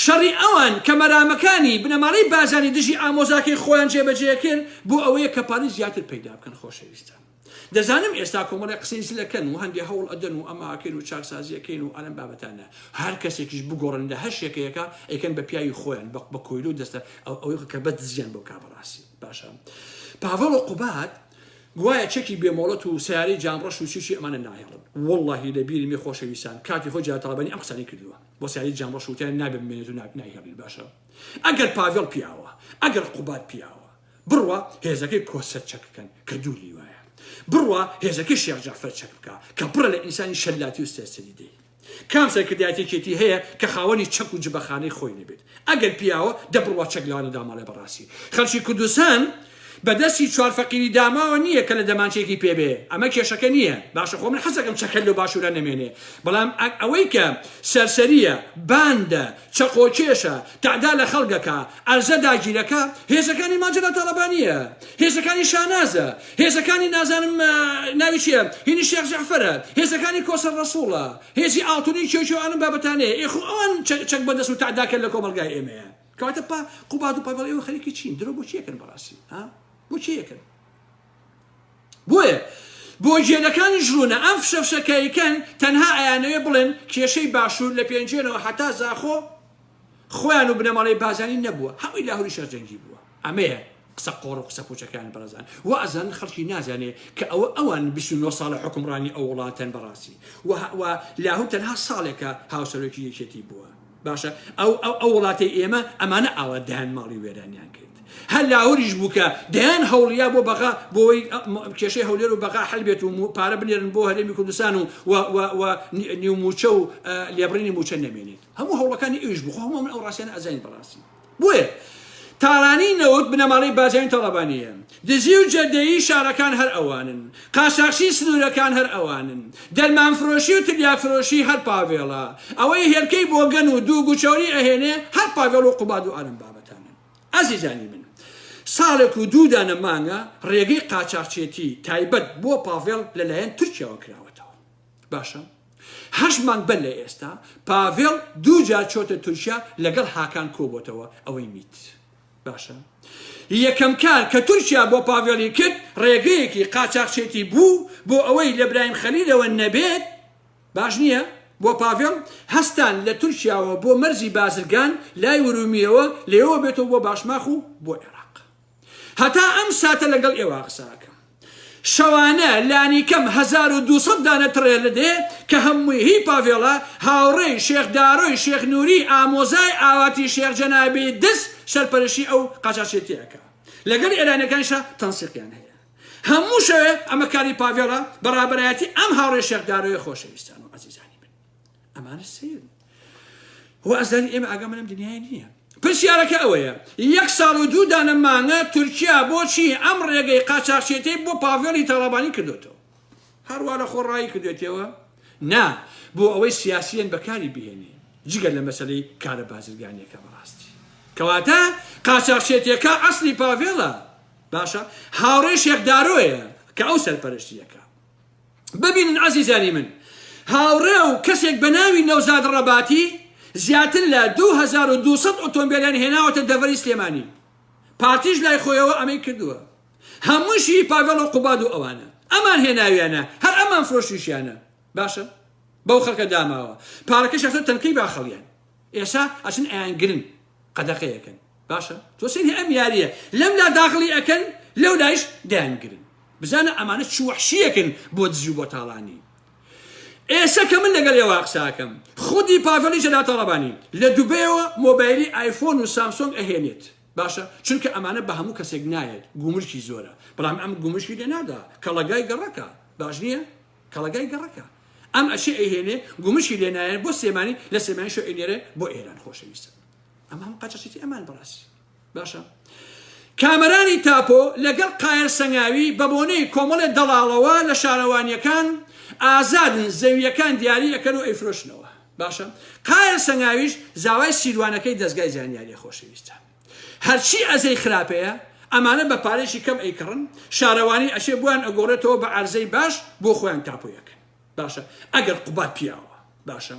Speaker 1: شەڕی ئەوان کە مەرامەکانی بنەماڵەی بازانی دژی ئامۆزاکەی خۆیان جێبەجێ کرد بۆ ئەوەیە کە پارەی زیاتر پەیدا بکەن خۆشەویستان دەزانم ئێستا کۆمەڵێک قسەی زلەکەن و هەندێ هەوڵ ئەدەن و ئەمە ئەکەین و چاکسازی ئەکەین و ئەلەم بابەتانە هەر کەسێکیش بگۆڕن لە هەر شێکەیەکە ئەیکەن بە پیاوی خۆیان بە بە کۆیلە و دەستە ئەو ئەوەی کە بە دزیان بۆ کا بەڕاستی باشە پاڤڵ و قوباد گوایە چەکی بێمۆڵەت و سیارەی جامڕەش و چیچی ئەمانە ناهێڵن واللهی لە بیرمی خۆشەویستان کاتی خۆی جەلال تاڵەبانی ئەم قسانەی کردووە بۆ سیارەی جامڕەش وتیان نابێ بمێنێت و نایهێڵین باشە ئەگەر پاڤێڵ پیاوە ئەگەر قوباد پیاوە بڕوا هێزەکەی کۆسرەت چەک بکەن کە دوو لیوایە. بڕوا هێزەکەی شێخ جەعفەر چەک بکا کە پڕە لە ئینسانی شەلاتی و سەرسەری دەی. کام سەرکردایەتی یەکێتی هەیە کە خاوەنی چەک و جبەخانەی خۆی نەبێت؟ ئەگەر پیاوە دە بڕوا چەک لەوانە داماڵێ بەڕاستی خەڵکی کوردستان بە دەستی چوار فەقیری داماوە نییە کە لە دەمانچەیەکی پێ بێ ئەمە کێشەکە نییە باشە خۆ من حەزەکەم چەکەر لەو باشوورە نەمێنێ بەڵام ئەوەی کە سەرسەریە باندە چەقۆکێشە، تەعدا لە خەڵک ئەکا، عەرزە داگیرەکا، هێزەکانی مام جەلال تاڵەبانییە، هێزەکانی شانازە، هێزەکانی نازانم ناوی چییە، هینی شێخ جەعفەرە، هێزەکانی کۆسەر ڕەسوڵە، هێزی ئاڵتونی کێو کێو ئالەم بابەتانەیە، ئێ خۆ ئەوان چەک بەدەست و تەعداکەر لە کۆمەڵگای ئێمەیە. کەواتە پا قوباد و پاڤێڵ ئێوە خەریکی چین؟ درۆ بۆ کێ ئەکەن بەڕاستی؟ ها؟ بۆ کێ ئەکەن؟ بۆیە بۆ گێلەکانیش ڕوونە ئەم فشە فشە کە ئەیکەن تەنها ئەیانەوێ بڵێن کێشەی باشوور لە پێنجوێنەوە هەتا زاخۆ خۆیان و بنەماڵەی بازانی نەبووە هەمووی لاهوری شێخ جەنگی بووە ئەمەیە قسە قۆڕ و قسە پوچەکان بەڕێزان و ئەزانن خەڵکی نازانێ کە ئەوە ئەوان 29 ساڵە حکومڕانی ئەو وڵاتەن بەڕاستی و لاهور تەنها ساڵێکە هاوسەرۆکی یەکێتی بووە باشە ئەو ئەو ئەو وڵاتەی ئێمە ئەمانە ئاوا دەیان ماڵی وێرانیان کرد هەر لاهوریش بوو کە دەیان هەوڵیا بۆ بەغا بۆی کێشەی هەولێر و بەغا حل بێت و پارە بنێرن بۆ هەرێمی کوردستان و و نیو موچە و لێبڕینی موچە نەمێنێت هەموو هەوڵەکانی ئەویش بوو خۆ هەموو من ئەو ڕاستیانە ئەزانین بەڕاستی بۆیە تاڵانی نەوت بنەماڵەی بارزانی و تاڵەبانییە. دزی و جەردەیی شارەکان هەر ئەوانن. قاچاخچی سنوورەکان هەر ئەوانن. دەرمانفرۆشی و تلیاکفرۆشی هەر پاڤێڵە. ئەوەی هێلکەی بۆگەن و دووگ و چەوری ئەهێنێ هەر پاڤێڵ و قوباد و ئالەم بابەتانەن. ئازیزانی من ساڵێک و دوو دانە مانگە ڕێگەی قاچاخچێتی تایبەت بۆ پاڤێڵ لەلایەن تورکیاوە کراوەتەوە. باشە هەشت مانگ بەر لە ئێستا پاڤێڵ دوو جار چۆتە تورکیا لەگەڵ هاکان کۆبۆتەوە ئەوەی میت باشە یەکەم کار کە تورکیا بۆ پاڤێڵی کرد ڕێگەیەکی قاچاخچێتی بوو بۆ ئەوەی لە برایم خەلیلەوە نەبێت باش نییە بۆ پاڤێڵ هەستان لە تورکیاوە بۆ مەرزی بازرگان لای ورومیەوە لێوە بێتەوە بۆ باشماخ و بۆ عێراق هەتا ئەم ساتە لەگەڵ ئێوە قسە ئەکەم شەوانە لانیکەم 1200 دانە تڕێلە دێ کە هەمووی هی پاڤێڵە هاوڕێی شێخ دارۆی شێخ نوری ئامۆزای ئاواتی شێخ جەنابی دز سەرپەرشی ئەو قاچاخچێتی ئەکا. لەگەڵ ئێرانەکانیشا تەنسیقیان هەیە. هەموو شەوێ ئەمە کاری پاڤێڵە بە ڕابەرایەتی ئەم هاوڕێ شێخ دارۆیە خۆشەویستان و عەزیزانی من. ئەمانە سەیرن. و ئەزانی ئێمە ئاگامان لەم دنیایە نییە. پرسیارەکە ئەوەیە یەک ساڵ و دوو دانە مانگە تورکیا بۆچی ئەم ڕێگەی قاچاخچێتیی بۆ پاڤێڵی تاڵەبانی کردۆتەوە؟ هەروا لە خۆڕایی کردوێتیەوە؟ نا، بۆ ئەوەی سیاسییەن بەکاری بهێنێ، جگە لە مەسەلەی کارە بازرگانییەکە بەڕاستی. کەواتە قاچاخچێتییەکە ئەسڵی پاڤێڵە، باشە هاوڕێی شێخ دارۆیە کە ئەو سەرپەرشتییەکە. ببینن عەزیزانی من، هاوڕێ و کەسێک بە ناوی نەوزاد ڕەباتی زیاتر لە 2200 ئۆتۆمبێلیان هێناوەتە دەڤەری سلێمانی. پارتیش لای خۆیەوە ئەمەی کردووە. هەمووشی پاڤێڵ و قوباد و ئەوانە. ئەمان هێناویانە، هەر ئەمان فرۆشتویشیانە. باشە بەو خەڵکە داماوە. پارەکەش ئەچنە تەنکەی باخەڵیان. ئێسا ئەچن ئەیانگرن. قەدەغەیەکەن. باشە تۆ سەیری ئەم یاریە لەم لا داخڵی ئەکەن لەو لایش دەیانگرن. بزانە ئەمانە چ وەحشیەکن بۆ دزی و بۆ تاڵانی. ئێسە کە من لەگەڵ ئێوە قسە ئەکەم خودی پاڤێڵی جەلال تاڵەبانی لە دوبەیەوە مۆبایلی ئایفۆن و سامسۆنگ ئەهێنێت. باشە چونکە ئەمانە بە هەموو کەسێک نایەت گومرکی زۆرە بەڵام ئەم گومرکی لێ نادا کەڵەگای گەڕەکە باش نییە کەڵەگای گەڕەکە ئەم ئەچێ ئەیهێنێ گومرکی لێ نایەن بۆ سلێمانی لە سلێمانی شۆ ئەینێرێ بۆ ئێران خۆشەویستە ئەمە هەم قاچاخچێتی ئەمان بەڕاستی باشە کامەرانی تاپۆ لەگەڵ قایەر سەنگاوی بە بۆنەی کۆمەڵێ دەڵاڵەوە لە شارەوانیەکان ئازادن زەویەکان دیاری ئەکەن و ئەیفرۆشنەوە باشە قایە سەنگاویش زاوای سیروانەکەی دەزگای زانیاریە خۆشەویستە هەرچی ئەزەی خراپەیە ئەمانە بە پارەیەکی کەم ئەیکڕن شارەوانی ئەچێ بۆیان ئەگۆڕێتەوە بە عەرزەی باش بۆ خۆیان تاپۆیەکەن باشە ئەگەر قوباد پیاوە باشە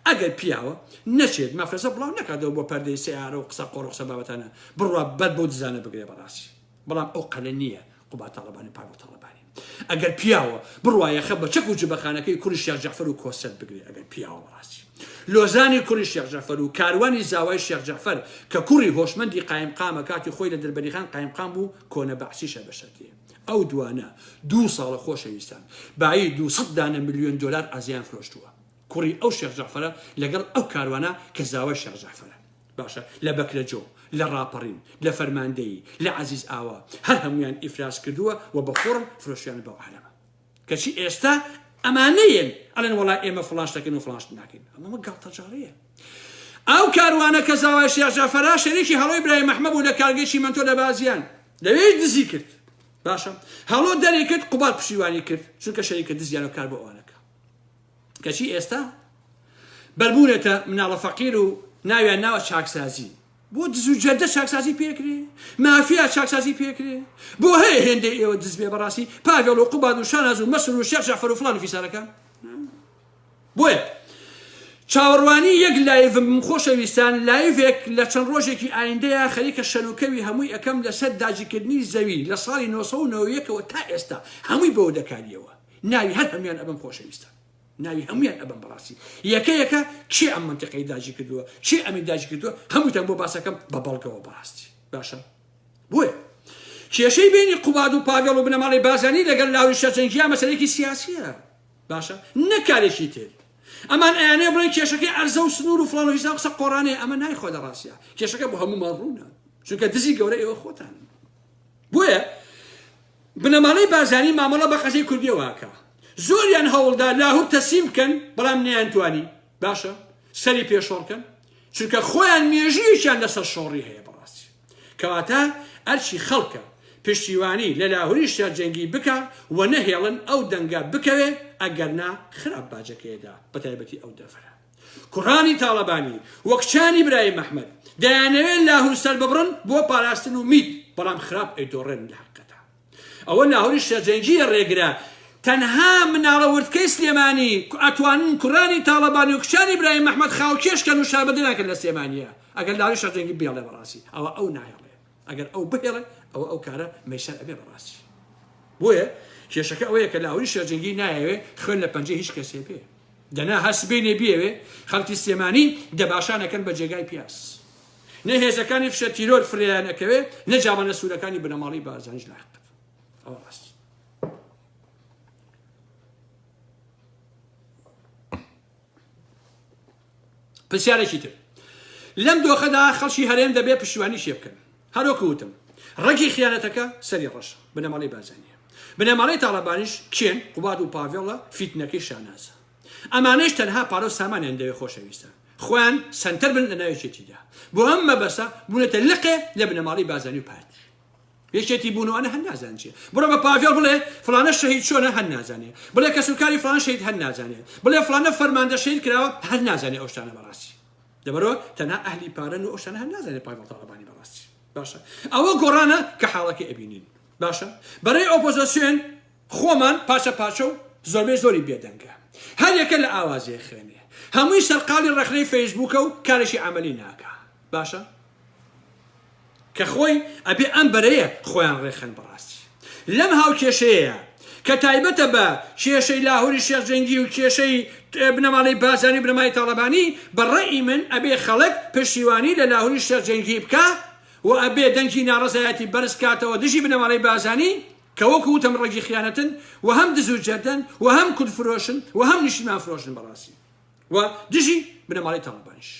Speaker 1: ئەگەر پیاوە نەچێت مەفرەزە بڵاو نەکاتەوە بۆ پەردەی سەیارە و قسە قۆڕ و قسە بابەتانە بڕوا بەر بەو دزانە بگرێ بەڕاستی بەڵام ئەو قەلە نییە قوباد تاڵەبانی و پاڤڵ تاڵەبانی ئەگەر پیاوە بڕوا یەخە بە چەک و جبەخانەکەی کوڕی شێخ جەعفەر و کۆسرەت بگرێ ئەگەر پیاوە بەڕاستی لۆزانی کوڕی شێخ جەعفەر و کاروانی زاوای شێخ جەعفەر کە کوڕی هۆشمەندی قایمقامە کاتی خۆی لە دەربەریخان قایمقام بوو کۆنە بەعسیشە بە شەرتێ ئەو دوانە دوو ساڵە خۆشەویستان بایی 200 دانە ملیۆن دۆلار ئازیان فرۆشتووە کوڕی ئەو شێخ جەعفەرە لەگەڵ ئەو کاروانە کە زاوای شێخ جەعفەرە باشە لە بەکرەجۆ، لە ڕاپەڕین، لە فەرماندەیی، لە عەزیز ئاوا، هەر هەموویان ئیفلاس کردووە و بە فۆڕم فرۆشتویانە بەو عالەمە. کەچی ئێستا ئەمانە یەن ئەڵێن وەڵا ئێمە فڵان شت دەکەین و فڵان شت ناکەین. ئەمە گاڵتەجاڕییە. ئەو کاروانە کە زاوای شێخ جەعفەرە شەریکی هەڵۆی برایم ئەحمە بوو لە کارگەی چیمەنتۆ لە بازیان. لەوێیش دزی کرد. باشە هەڵۆ دەری کرد قوباد پشتیوانی کرد چونکە شەریکە دزیان و کار بۆ ئەوانەکە. کەچی ئێستا بەربوونەتە مناڵە فەقیر و ناویان ناوە چاکسازی. بۆ دز و جەردە چاکسازی پێکرێ؟ مافیا چاکسازی پێکرێ؟ بۆ هەیە هێندەی ئێوە دز بێ بەڕاستی پاڤێڵ و قوباد و شاناز و مەسرور و شێخ جەعفەر و فڵان و فیسارەکان؟ بۆیە چاوەڕوانی یەک لایڤم بم خۆشەویستان لایڤێک لە چەند ڕۆژێکی ئایندەیە خەریکە شەلوکەوی هەمووی ئەکەم لەسەر داگیرکردنی زەوی لە ساڵی 991ەوە تا ئێستا هەمووی بەوردەکاریەوە ناوی هەر هەمویان ئەبەم خۆشەویستان ناوی هەمویان ئەبەم بەڕاستی یەکە یەکە کێ ئەم منتیقەی داگیر کردووە کێ ئەمی داگیر کردووە هەمووتان بۆ باسەکەم بە بەڵگەوە بەڕاستی باشە بۆیە کێشەی بینی قوباد و پاڤێڵ و بنەماڵەی بازانی لەگەڵ لاوری شەرجەنگیا مەسەلەیەکی سیاسیە باشە نەکارێکی تر ئەمان ئەیانێ بڵێن کێشەکەی ئەرزە و سنوور و فڵان و هیسان قسە قۆڕانەیە ئەمە نایخوا لە ڕاستیا کێشەکە بۆ هەموومان ڕوونە چونکە دزی گەورە ئێوە خۆتان بۆیە بنەماڵەی بارزانی مامەڵە بە قەزیەی کوردیەوە ئەکا. زۆریان هەوڵدا لاهور تەسلیم بکەن بەڵام نەیانتوانی. باشە سەری پێ شۆڕ کەن؟ چونکە خۆیان مێژوویەکیان لەسەر شۆڕی هەیە بەڕاستی. کەواتە ئەرکی خەڵکە پشتیوانی لە لاهوری شەرجەنگی بکا و نەهێڵن ئەو دەنگە بکەوێ ئەگەرنا خراپ باجەکەیەدا بەتایبەتی ئەو دەڤەرە. کوڕانی تاڵەبانی و کچانی برایم ئەحمەد دەیانەوێت لاهور سەرببڕن بۆ پاراستن و میت، بەڵام خراپ ئەیدۆڕێنن لە هەقیقەتا ئەوە لاهوری شەرجەنگیە ڕێگرە تەنها مناڵە وردکەی سلێمانی ئەتوانن کوڕانی تاڵەبانی و کچانی برایم ئەحمەد خاوکێش کەن و شاربەدەریان کەن لە سلێمانیە ئەگەر لاهوری شەرجەنگی بێڵێ بەڕاستی ئەوە ئەو نایەڵێ ئەگەر ئەو بهێڵێ ئەوە ئەو کارە مەیسەر ئەبێ بەڕاستی بۆیە کێشەکە ئەوەیە کە لاهوری شەرجەنگی نایەوێ خوێن لە پەنجەی هیچ کەسێ بێ دەنا هەر سبەینێ بیەوێ خەڵکی سلێمانی دەباشان ئەکەن بە جێگای پیاز. نە هێزەکانی فشە تیرۆر فرێیان ئەکەوێ نە جامانە سوورەکانی بنەماڵەی بارزانیش لە حەقت. ئەوە ڕاستی. پرسیارێکی تر لەم دۆخەدا خەڵکی هەرێم دەبێ پشتیوانی چێ بکەن هەروەکو وتم. ڕەگی خیانەتەکە سەری ڕەشە، بنەماڵەی بارزانییە. بنەماڵەی تاڵەبانیش کێن؟ قوباد و پاڤێڵە، فیتنەکەی شانازە. ئەمانەیش تەنها پارە و سامانیان دەوێ خۆشەویستان. خۆیان سەنتەر بن لەناو یەکێتیدا. بۆ ئەم مەبەستە بوونەتە لقێ لە بنەماڵەی بارزانی و پارتی. یەکێتی بوون و ئەنە هەر نازانن چیە. بڕۆ بە پاڤێڵ بڵێ فڵانە شەهید چۆنە هەر نازانێ. بڵێ کەسوکاری فڵان شەهید هەر نازانێ. بڵێ فڵانە فەرماندە شەهید کراوە هەر نازانێ ئەو شتانە بەڕاستی. لەبەرئەوە تەنها ئەهلی پارەن و ئەو شتانە هەر نازانێ پاڤێڵ تاڵەبانی بەڕاستی. باشە ئەوە گۆڕانە کە حاڵەکەی ئەبینین. باشە بەرەی ئۆپۆزۆسیۆن خۆمان پارچە پارچە و زۆربەی زۆری بێدەنگە. هەر یەکە لە ئاوازێ خوێنێ. هەمووی سەرقاڵی ڕەخنەی فەیسبووکە و کارێکی عەمەلی ناکا. باشە کە خۆی ئەبێ ئەم بەرەیە خۆیان ڕێکخەن بەڕاستی لەم هاوکێشەیەیە کە تایبەتە بە کێشەی لاهوری شێخ جەنگی و کێشەی بنەماڵەی بارزانی و بنەمای تاڵەبانی بە ڕەئی من ئەبێ خەڵک پشتیوانی لە لاهوری شێخ جەنگی بکا و ئەبێ دەنگی ناڕەزایەتی بەرز کاتەوە دژی بنەماڵەی بارزانی کە وەکو وتم ڕەگی خیانەتن و هەم دز و جەردەن و هەم کورد فرۆشن و هەم نیشتیمان فرۆشن بەڕاستی و دژی بنەماڵەی تاڵەبانیش.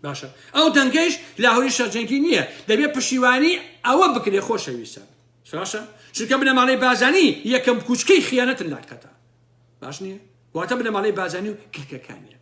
Speaker 1: باشە ئەو دەنگەیش لاهوری شەرجەنگی نییە دەبێت پشیوانی ئەوە بکرێ خۆشەویستە باشە چونکە بنەماڵەی بازانی یەکەم کوچکەی خیانەتن لاقەتە باش نییە واتە بنەماڵەی بازانی و کلکەکانیە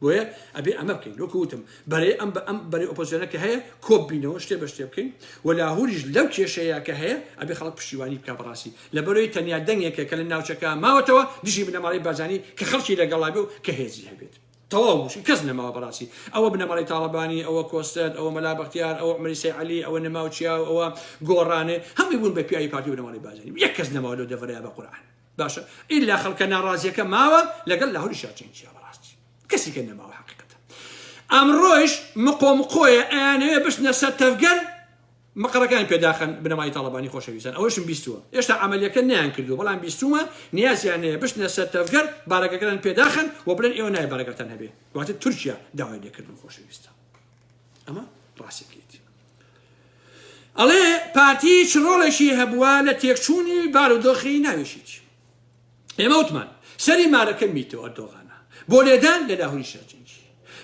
Speaker 1: بۆیە ئەبێ ئەمە بکەین وەکو وتم بەرێ ئەم بە ئەم بەرەی ئۆپۆزیسیۆنە کە هەیە کۆب بینەوە شتێ بە شتێ بکەین و لاهوریش لەو کێشەیە کە هەیە ئەبێ خەڵک پشتیوانی بکە بەڕاستی لەبەرەوەی تەنیا دەنگێکە کە لە ناوچەکە ماوەتەوە دژی بنەماڵەی بارزانی کە خەڵکی لەگەڵا بێ و کە هێزی هەبێت. تەواو بوو کەس نەماوە بەڕاستی ئەوە بنەماڵەی تاڵەبانی ئەوە کۆسرەت ئەوە مەلا بەختیار ئەوە عومەری سەی عەلی ئەوە نەماو چیا و ئەوە گۆڕانێ هەمووی بوون بە پیاوی پارتی و بنەماڵەی بارزانی یەک کەس نەماوە لەو دەڤەرەیا بە قورئان باشە ئیلا خەڵکە ناڕازیەکە ماوە لەگەڵ لاهوری شاچەنگچیا بەڕاستی کەسی کە نەماوە حەقیقەتە ئەمڕۆیش مقۆ مقۆیە ئەیانەوێ بچنە سەر تەڤگەر مقەڕەکانی پێ داخەن بنەمای تاڵەبانی خۆشەویستان ئەوەشم بیستووە ئێشتا عەمەلیەکە نەیان کردووە بەڵام بیستوومە نیازیان هەیە بچنە سەر تەڤگەر بارەگەکەیان پێ داخەن و بڵێن ئێوە نایە بارەگاتان هەبێ واتە تورکیا داوای لێکردن خۆشەویستان ئەمە ڕاستەکەیەتی ئەڵێ پارتی چ ڕۆڵێکی هەبووە لە تێکچوونی بارودۆخی ناوێشیتی ئێمە وتمان سەری مارەکە میتۆ ئەردۆغانە بۆ لێدان لە لاهوری شێخ جەنگی.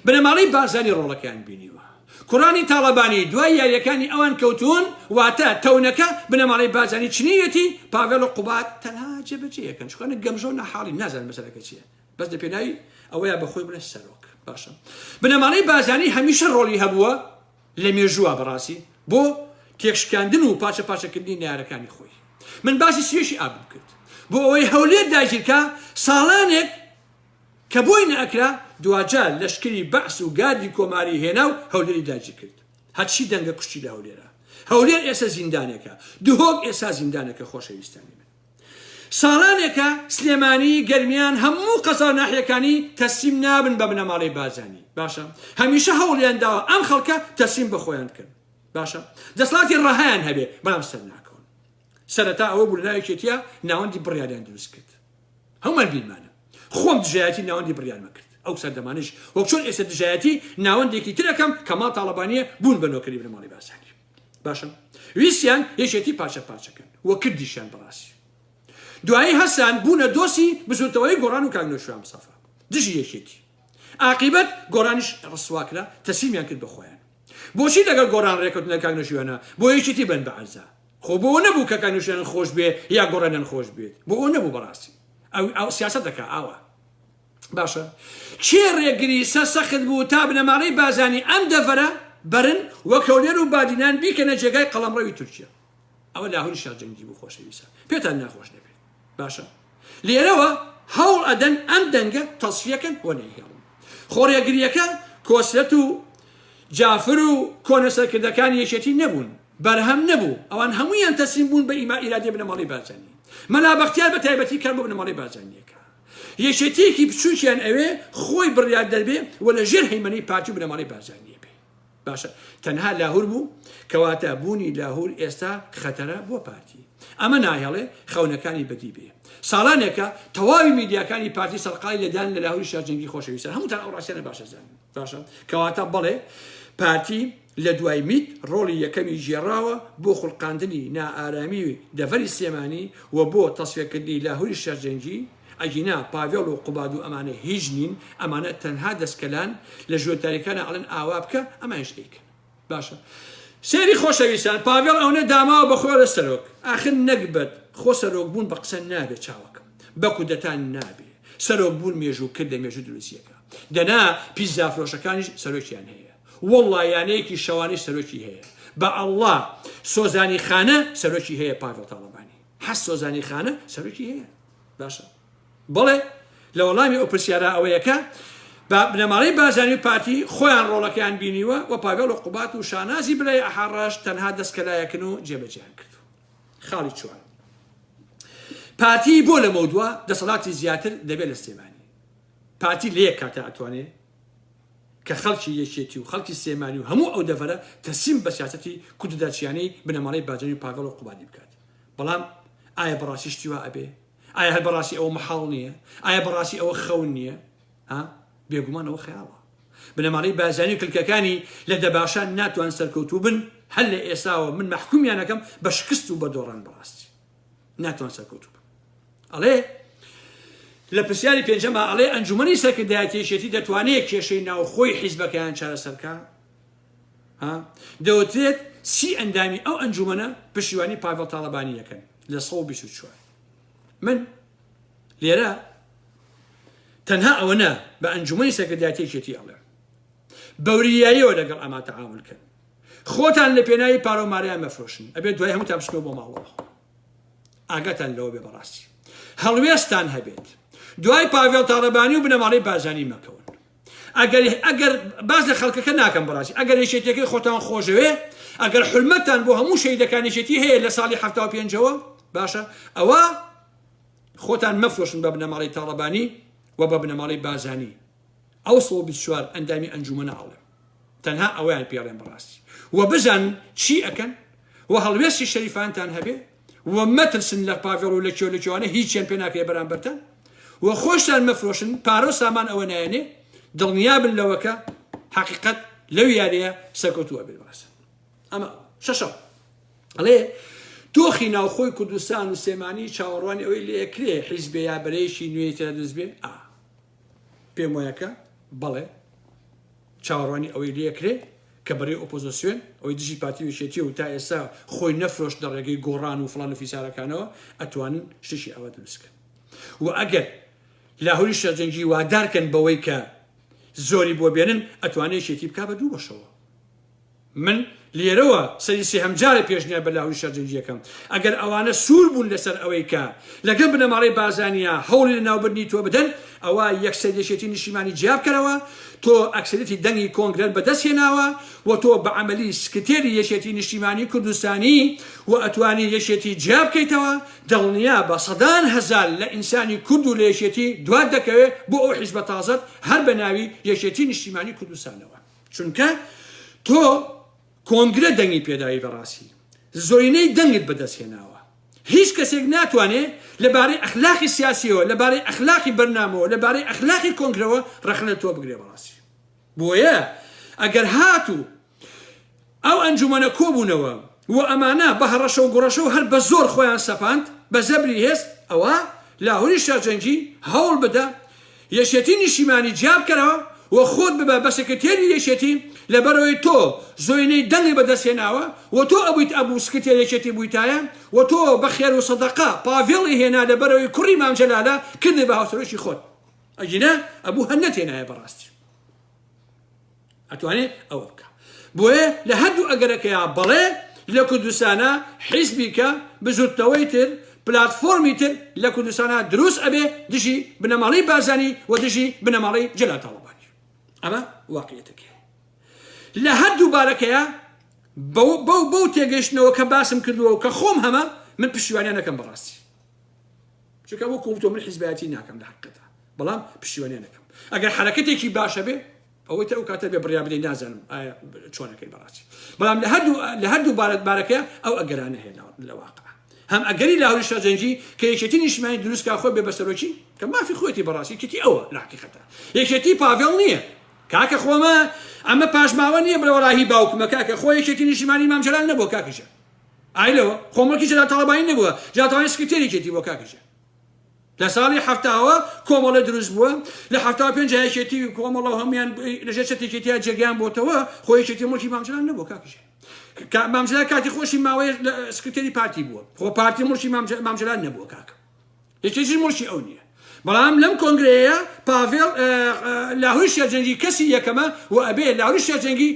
Speaker 1: بنەماڵەی بارزانی ڕۆڵەکەیان بینیوە. کوڕانی تاڵەبانی دوای یاریەکانی ئەوان کەوتوون، واتە تەونەکە بنەماڵەی بارزانی چنیویەتی، پاڤێڵ و قوباد تەنها جێبەجێیەکەن، چونکە گەمژە و ناحاڵین نازانن مەسەلەکە چیە، بەس لە پێناوی ئەوەیا بە خۆی بڵێ سەرۆک. باشە بنەماڵەی بارزانی هەمیشە ڕۆڵی هەبووە لە مێژووە بەڕاستی بۆ تێکشکاندن و پارچە پارچەکردنی نەیارەکانی خۆی. من باسی سوێشی ئابم کرد بۆ ئەوەی هەولێر داگیرکا ساڵانێک کە بۆی نەئەکرا دواجار لەشکری بەعس و گاردی کۆماری هێنا و هەولێری داگیرکرد هەرچی دەنگە کوشتی لە هەولێرا هەولێر ئێستا زیندانێکە دهۆک ئێستا زیندانێکە خۆشەویستانی من ساڵانێکە سلێمانی گەرمیان هەموو قەزا و ناحیەکانی تەسلیم نابن بە بنەماڵەی بارزانی باشە هەمیشە هەوڵیان داوە ئەم خەڵکە تەسلیم بە خۆیان بکەن باشە دەسەڵاتی ڕەهایان هەبێ بەڵام سەر ناکەون سەرەتا ئەوە بوو لەناو یەکێتیە ناوەندی بڕیاریان دروست کرد هەموومان بیرمانە خۆم دژایەتی ناوەندی بڕیارمە کرد ئەو سەردەمانش وەک چۆن ئێستا دژایەتی ناوەندێکی ترەکەم کەماڵ تاڵەبانیە بوون بە نۆکەری بنەماڵەی بارزانی باشە ویستیان یەکێتی پارچە پارچەکەن و کردیشیان بەڕاستی دوایی هەستان بوونە دۆسی بزوتەوەی گۆڕان و کاک نەوشیروان مستەفا دژی یەکێتی ئاقیبەت گۆڕانیش ڕسواکرا تەسلیمیان کرد بە خۆیان بۆچی لەگەڵ گۆڕان ڕێکەوتن لە کاک نەوشیروانە بۆ یەکێتی بن بە عەرزە خۆ بۆ نەبوو کە کاک نەوشیروان خۆش بێ یا گۆڕانیان خۆش بێت بۆ ئەو نەبوو بەڕاستی ئەو سیاسەت دەکا ئاوا باشە کێ ڕێگری سەر سەخت بوو تا بنەماڵەی بازانی ئەم دەڤەرە بەرن وەک هەولێر و بادینان بیکەنە جێگای قەڵەمڕەوی تورکیا ئەوە لاهوری شێخ جەنگی بوو خۆشەویستە پێتان ناخۆش نەبێت باشە لێرەوە هەوڵ ئەدەن ئەم دەنگە تەسفیەکەن و نەیهێڵن خۆ ڕێگریەکە کۆسرەت و جافر و کۆنە سەرکردەکانی یەکێتی نەبوون بەرهەم نەبوو ئەوان هەمویان تەسلیم بوون بە ئیما ئیرادەی بنەماڵەی بارزانی مەلا بەختیار بە تایبەتی کار بۆ بنەماڵەی بارزانیەکە یەکێتیەکی بچوکیان ئەوێ خۆی بڕیار دەربێ و لە ژێر هەیمەنەی پارتی و بنەماڵەی بارزانیە بێ باشە تەنها لاهور بوو کەواتە بوونی لاهور ئێستا خەتەرە بۆ پارتی ئەمە ناهێڵێ خەونەکانی بەدی بێ ساڵانێکە تەواوی میدیاکانی پارتی سەرقاڵی لێدان لە لاهوری شاجەنگی خۆشەویستە هەمووتان ئەو ڕاستیانە باشە زانن باشە کەواتە بەڵێ پارتی لە دوای میت ڕۆڵی یەکەمی گێڕاوە بۆ خوڵقاندنی نائارامی دەڤەری سلێمانی و بۆ تەسفیەکردنی لاهوری شێخ جەنگی، ئەگینا پاڤێڵ و قوباد و ئەمانە هیچ نین، ئەمانە تەنها دەستکەلان، لە ژوورە تاریکەکانا ئەڵێن ئاوا بکە، ئەمانیش ئەیکەن. باشە. سەیری خۆشەویستان پاڤێڵ ئەونە داماوە بە خۆی ئەڵێ سەرۆک ئاخر نەگبەت خۆ سەرۆک بوون بە قسە نابێ چاوەکەم بە کودەتا نابێ سەرۆک بوون مێژوو کردە مێژوو دروستیەکە دەنا پیزا فرۆشەکانیش سەرۆکیان هەیە واللە یانەیەکی شەوانەی سەرۆکی هەیە بە ئەڵڵا سۆزانی خانە سەرۆکی هەیە پاڤێڵ تاڵەبانی حەز سۆزانی خانە سەرۆکی هەیە باشە بەڵێ لە وەڵامی ئەو پرسیارە ئەوەیە کە با بنەماڵەی بارزانی و پارتی خۆیان ڕۆڵەکەیان بینیوە و پاڤێڵ و قوبات و شانازی برای ئەحاڕەش تەنها دەستکەلایەکن و جێبەجێیان کردووە. خاڵی چوار، پارتی بۆ لەمەودوا دەسەڵاتی زیاتر دەبێت لە سلێمانی؟ پارتی لە یەک کاتا ئەتوانێ کە خەڵکی یەکێتی و خەڵکی سلێمانی و هەموو ئەو دەڤەرە تەسلیم بە سیاسەتی کودەتاچیانەی بنەماڵەی بارزانی و پاڤێڵ و قوبادی بکات. بەڵام ئایا بەڕاستی شتی وا ئەبێ؟ ئایا هەر بەڕاستی ئەوە مەحاڵ نییە؟ ئایا بەڕاستی ئەوە خەون نییە؟ ها؟ بێگومان ئەوە خەیاڵە. بنەماڵەی بارزانی و کلکەکانی لە دەباشان ناتوان سەرکەوتوو بن، هەر لە ئێستاوە من مەحکومیان ئەکەم بە شکست و بە دۆڕان بەڕاستی ناتوان سەرکەوتوو بن. ئەڵێ لە پرسیاری پێنجەما ئەڵێ ئەنجومەنی سەرکردایەتی یەکێتی دەتوانێت کێشەی ناوخۆی حیزبەکەیان چارەسەر بکا؟ ها؟ دەوترێت سی ئەندامی ئەو ئەنجومەنە پشتیوانی پاڤێڵ تاڵەبانی ئەکەن لە 124. من لێرە تەنها ئەوە نا بە ئەنجومەنی سەرکردایەتی یەکێتی ئەڵێم بەوریاییەوە لەگەڵ ئەما تەعامل کەن خۆتان لە پێناوی پارە و مارەیان مەفرۆشن ئەبێت دوای هەمووتان بچنەوە بۆ ماڵەوە ئاگاتان لەوە بێ بەڕاستی هەڵوێستان هەبێت دوای پاڤێڵ تاڵەبانی و بنەماڵەی بارزانی مەکەون ئەگەر ئەگەر باس لە خەڵکەکە ناکەم بەڕاستی ئەگەر یەکێتیەکەی خۆتان خۆشەوێ ئەگەر حرمەتان بۆ هەموو شەیدەکان یەکێتی هەیە لە ساڵی 75ەوە باشە ئەوە خۆتان مەفرۆشن بە بنەماڵەی تاڵەبانی و بە بنەماڵەی بازانی ئەو 124 ئەندامی ئەنجومەنە ئەڵێم تەنها ئەوەیان پێڵێن بەڕاستی و بزان چی ئەکەن و هەڵوێستی شەریفانتان هەبێ و مەترسن لە پاڤێڵ و لە کێو لە کێوانە هیچیان پێ ناکرێ بەرامبەرتان و خۆشتان مەفرۆشن پارە و سامان ئەوە نایەنێ دڵنیابن لەوە کە حەقیقەت لەو یاریە سەرکەوتوو ئەبێت بەڕێزان ئەمە شەشەم ئەڵێ دۆخی ناوخۆی کوردستان و سلێمانی چاوەڕوانی ئەوەی لێکرێ حیزبێ یا بەرەیەکی نوێی تێدا دروست بێ ئا پێم وایە کە بەڵێ چاوەڕوانی ئەوەی لێکرێ کە بەرەی ئۆپۆزۆسیۆن ئەوەی دژی پارتی و یەکێتیە و تا ئێستا خۆی نەفرۆشت لە ڕێگەی گۆڕان و فڵان و فیسارەکانەوە ئەتوانن شتێکی ئاوا دروست کەن و ئەگەر لاهوری شێخ جەنگی وادارکەن بەوەی کە زۆری بۆ بێنن ئەتوانێت یەکێتی بکا بە دوو بەشەوە من لێرەوە سەری سێهەم جارە پێشنیار بە لاهوری شێخ جەنگی ئەکەم ئەگەر ئەوانە سوور بوون لەسەر ئەوەی کە لەگەڵ بنەماڵەی بارزانیا هەوڵی لەناوبردنی تۆ بدەن ئەوا یەکسەر یەکێتی نیشتیمانی جیا بکەرەوە تۆ ئەکسەریەتی دەنگی کۆنگرەت بەدەست هێناوە و تۆ بە عەمەلی سکرتێری یەکێتی نیشتیمانی کوردستانی و ئەتوانی یەکێتی جیا بکەیتەوە دڵنیا بە سەدان هەزار لە ئینسانی کورد و لە یەکێتی دوات دەکەوێ بۆ ئەو حیزبە تازەت هەر بە ناوی یەکێتی نیشتیمانی کوردستانەوە. چونکە تۆ کۆنگرە دەنگی پێداوی بەڕاستی زۆرینەی دەنگت بەدەست هێناوە هیچ کەسێک ناتوانێ لەبارەی ئەخلاقی سیاسیەوە لەبارەی ئەخلاقی بەرنامەوە لەبارەی ئەخلاقی کۆنگرەوە ڕەخنە تۆ بگرێ بەڕاستی بۆیە ئەگەر هاتوو ئەو ئەنجومەنە کۆبوونەوە و ئەمانە بە هەڕەشە و گوڕەشە و هەر بە زۆر خۆیان سەپاند بە زەبری هێز ئەوا لاهوری شێخ جەنگی هەوڵ بدە یەکێتی نیشتیمانی جیا بکەرەوە و خۆت ببە بە سکرتێری یەکێتی لەبەرئەوەی تۆ زۆینەی دەنگت بەدەست هێناوە و تۆ ئەبویت ئەبوو سکرتێر یەکێتی بویتایە و تۆ بە خێر و سەدەقە پاڤێڵی هێنا لەبەرئەوەی کوڕی مام جەلالە کردت بە هاوسەرۆکی خۆت ئەگینا ئەبوو هەر نەتهێنایە بەڕاستی. ئەتوانێ ئەوە بکا بۆیە لە هەردوو ئەگەرەکەیا بەڵێ لە کوردستانا حیزبی کە بزوتنەوەی تر پلاتفۆرمی تر لە کوردستانا دروست ئەبێ دژی بنەماڵەی بارزانی و دژی بنەماڵەی جەلال تاڵەبانی ئەمە واقعیەتەکەیە لە هەردوو بارەکەیا بەو بەو بەو تێگەیشتنەوە کە باسم کردووە و کە خۆم هەمە من پشتیوانیان نەکەم بەڕاستی چونکە وەکو تۆ من حیزبایەتی ناکەم لە حقیقەتە بەڵام پشتیوانیان نەکەم ئەگەر حرەکەتێکی باشە بێ ئەوەی تر ئەو کاتە بێ بڕیار بدەین نازانم ئایا چۆنەکەی بەڕاستی بەڵام لە هەردوو لە هەردوو بارەت بارەکە ئەو ئەگەرانە هەیە لە واقع هەم ئەگەری لاهوری شاجەنگی کە یەکێتی نیشتمانی دروست کا خۆی بێ بە سەرۆکی کە مافی خۆیەتی بەڕاستی یەکێتی ئەوە لە حقیقەتە یەکێتی پاڤێڵ نییە کاکە خۆمە ئەمە پاشماوە نییە بڵێ وەڵاهی باوکمە کاکە خۆ یەکێتی نیشتمانی مام جەلال نەبووە کاکە گیان ئای لەوە خۆ مڵکی جەلال تاڵەبانی نەبووە جەلال تاڵەبانی سکرتێری یەکێتی بووە کاکە گیان. لە ساڵی حەفتاوە کۆمەڵە دروست بووە لە 75 یەکێتی کۆمەڵە هەمویان لەژێر چەتێکێتیا جێگەیان بۆتەوە خۆ یەکێتی مڵکی مام جەلال نەبووە کاکە مام جەلال کاتی خۆشی ماوەیە سکرتێری پارتی بووە خۆ پارتی مڵکی مام جەلال نەبووە کاکە یەکێتی مڵکی ئەو نییە بەڵام لەم کۆنگرەیە پاڤێڵ لاهوری شێرجەنگی کەسی یەکەمە و ئەبێ لاهوری شێرجەنگی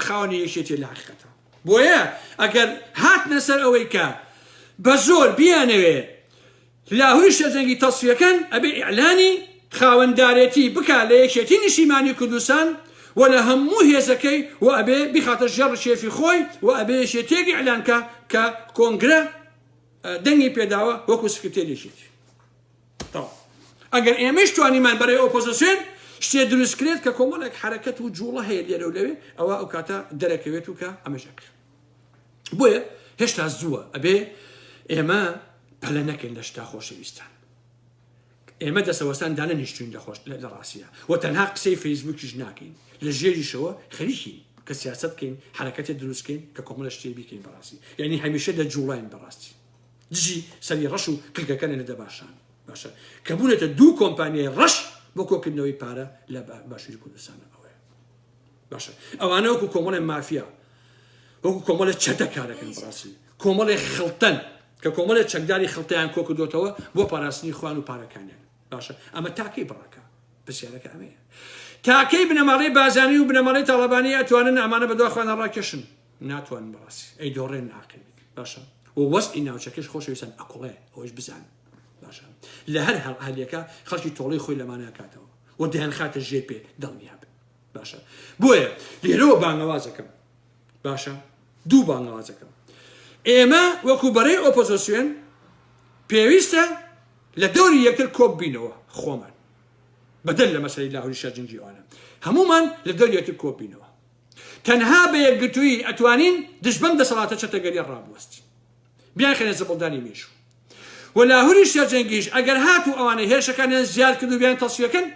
Speaker 1: خاوەنی یەکێتی لە حقیقەتە بۆیە ئەگەر هاتنە سەر ئەوەی کە بە زۆر بیانەوێ لاهوری شێرجەنگی تەسفیەکەن ئەبێ ئیعلانی خاوەندارێتی بکا لە یەکێتی نیشتیمانی کوردستان و لە هەموو هێزەکەی و ئەبێ بیخاتە ژێر ڕکێفی خۆی و ئەبێ یەکێتیەک ئیعلان کا کە کۆنگرە دەنگی پێداوە وەکو سکرتێری یەکێتی. تەواو. ئەگەر ئێمەیش توانیمان بەرەی ئۆپۆزسیۆن شتێ دروست کرێت کە کۆمەڵێک حەرەکەت و جوڵە هەیە لێرە و لەوێ ئەوە ئەو کاتە دەرەکەوێت و کە ئەمەش ئەکرێت. بۆیە هێشتا زووە ئەبێ ئێمە پەلە نەکەین لە شتا خۆشەویستان ئێمە دەسەوەستان دانەنیشتوین لە خۆش لە ڕاستە و تەنها قسەی فەیسبوکیش ناکەین لە ژێریشەوە خەریکین کە سیاست بکەین حرەکەتێ دروستکەین کە کۆمەڵە شتێ بیکەین بەڕاستی یعنی هەمیشە لە جوڵاین بەڕاستی دژی سەری ڕەش و کلکەکەنە لە دەباشان باشە کە بوونەتە دوو کۆمپانیای ڕەش بۆ کۆکردنەوەی پارە لە باشووری کوردستانە ئەوەیە باشە ئەوانە وەکو کۆمەڵێ مافیا وەکو کۆمەڵێ چەتە کارەکەن بەڕاستی کۆمەڵێ خڵتەن کە کۆمەڵێ چەکداری خڵتیان کۆ کردوتەوە بۆ پاراستنی خوان و پارەکانیان باشە ئەمە تاکەی بڕەکە پرسیارەکە ئەمەیە تاکەی بنەماڵەی بازانی و بنەماڵەی تاڵەبانی ئەتوانن ئەمانە بەدوا خوانە ڕاکێشن ناتوانن بەڕاستی ئەی دۆڕێن ئاقل باشە و وەزعی ناوچەکەش خۆشەویستان ئەکوڵێ ئەوەش بزان باشە لە هەر هەلیەکە خەڵکی تۆڵەی خۆی لەمانە کاتەوە و دەیانخاتە ژێر پێ دڵنیابن باشە بۆیە لێرەوە بانگەوازەکەم باشە دوو بانگەوازەکەم ئێمە وەکو بەرەی ئۆپۆزۆسیۆن پێویستە لە دەوری یەکتر کۆب بینەوە خۆمان بەدەر لە مەسەری لاهوری شەرجنگی ئەوانە هەمومان لە دەوری یەکتر کۆب بینەوە تەنها بە یەکگرتوویی ئەتوانین دژ بەم دەسەڵاتە چەتەگەریە ڕابوەستین بیانخەینە زبڵدانی مێژوو و لاهوری شێرجەنگیش ئەگەر هاتوو ئەوانە هێرشەکانیان زیاد کرد و بیان تەسفیەکەن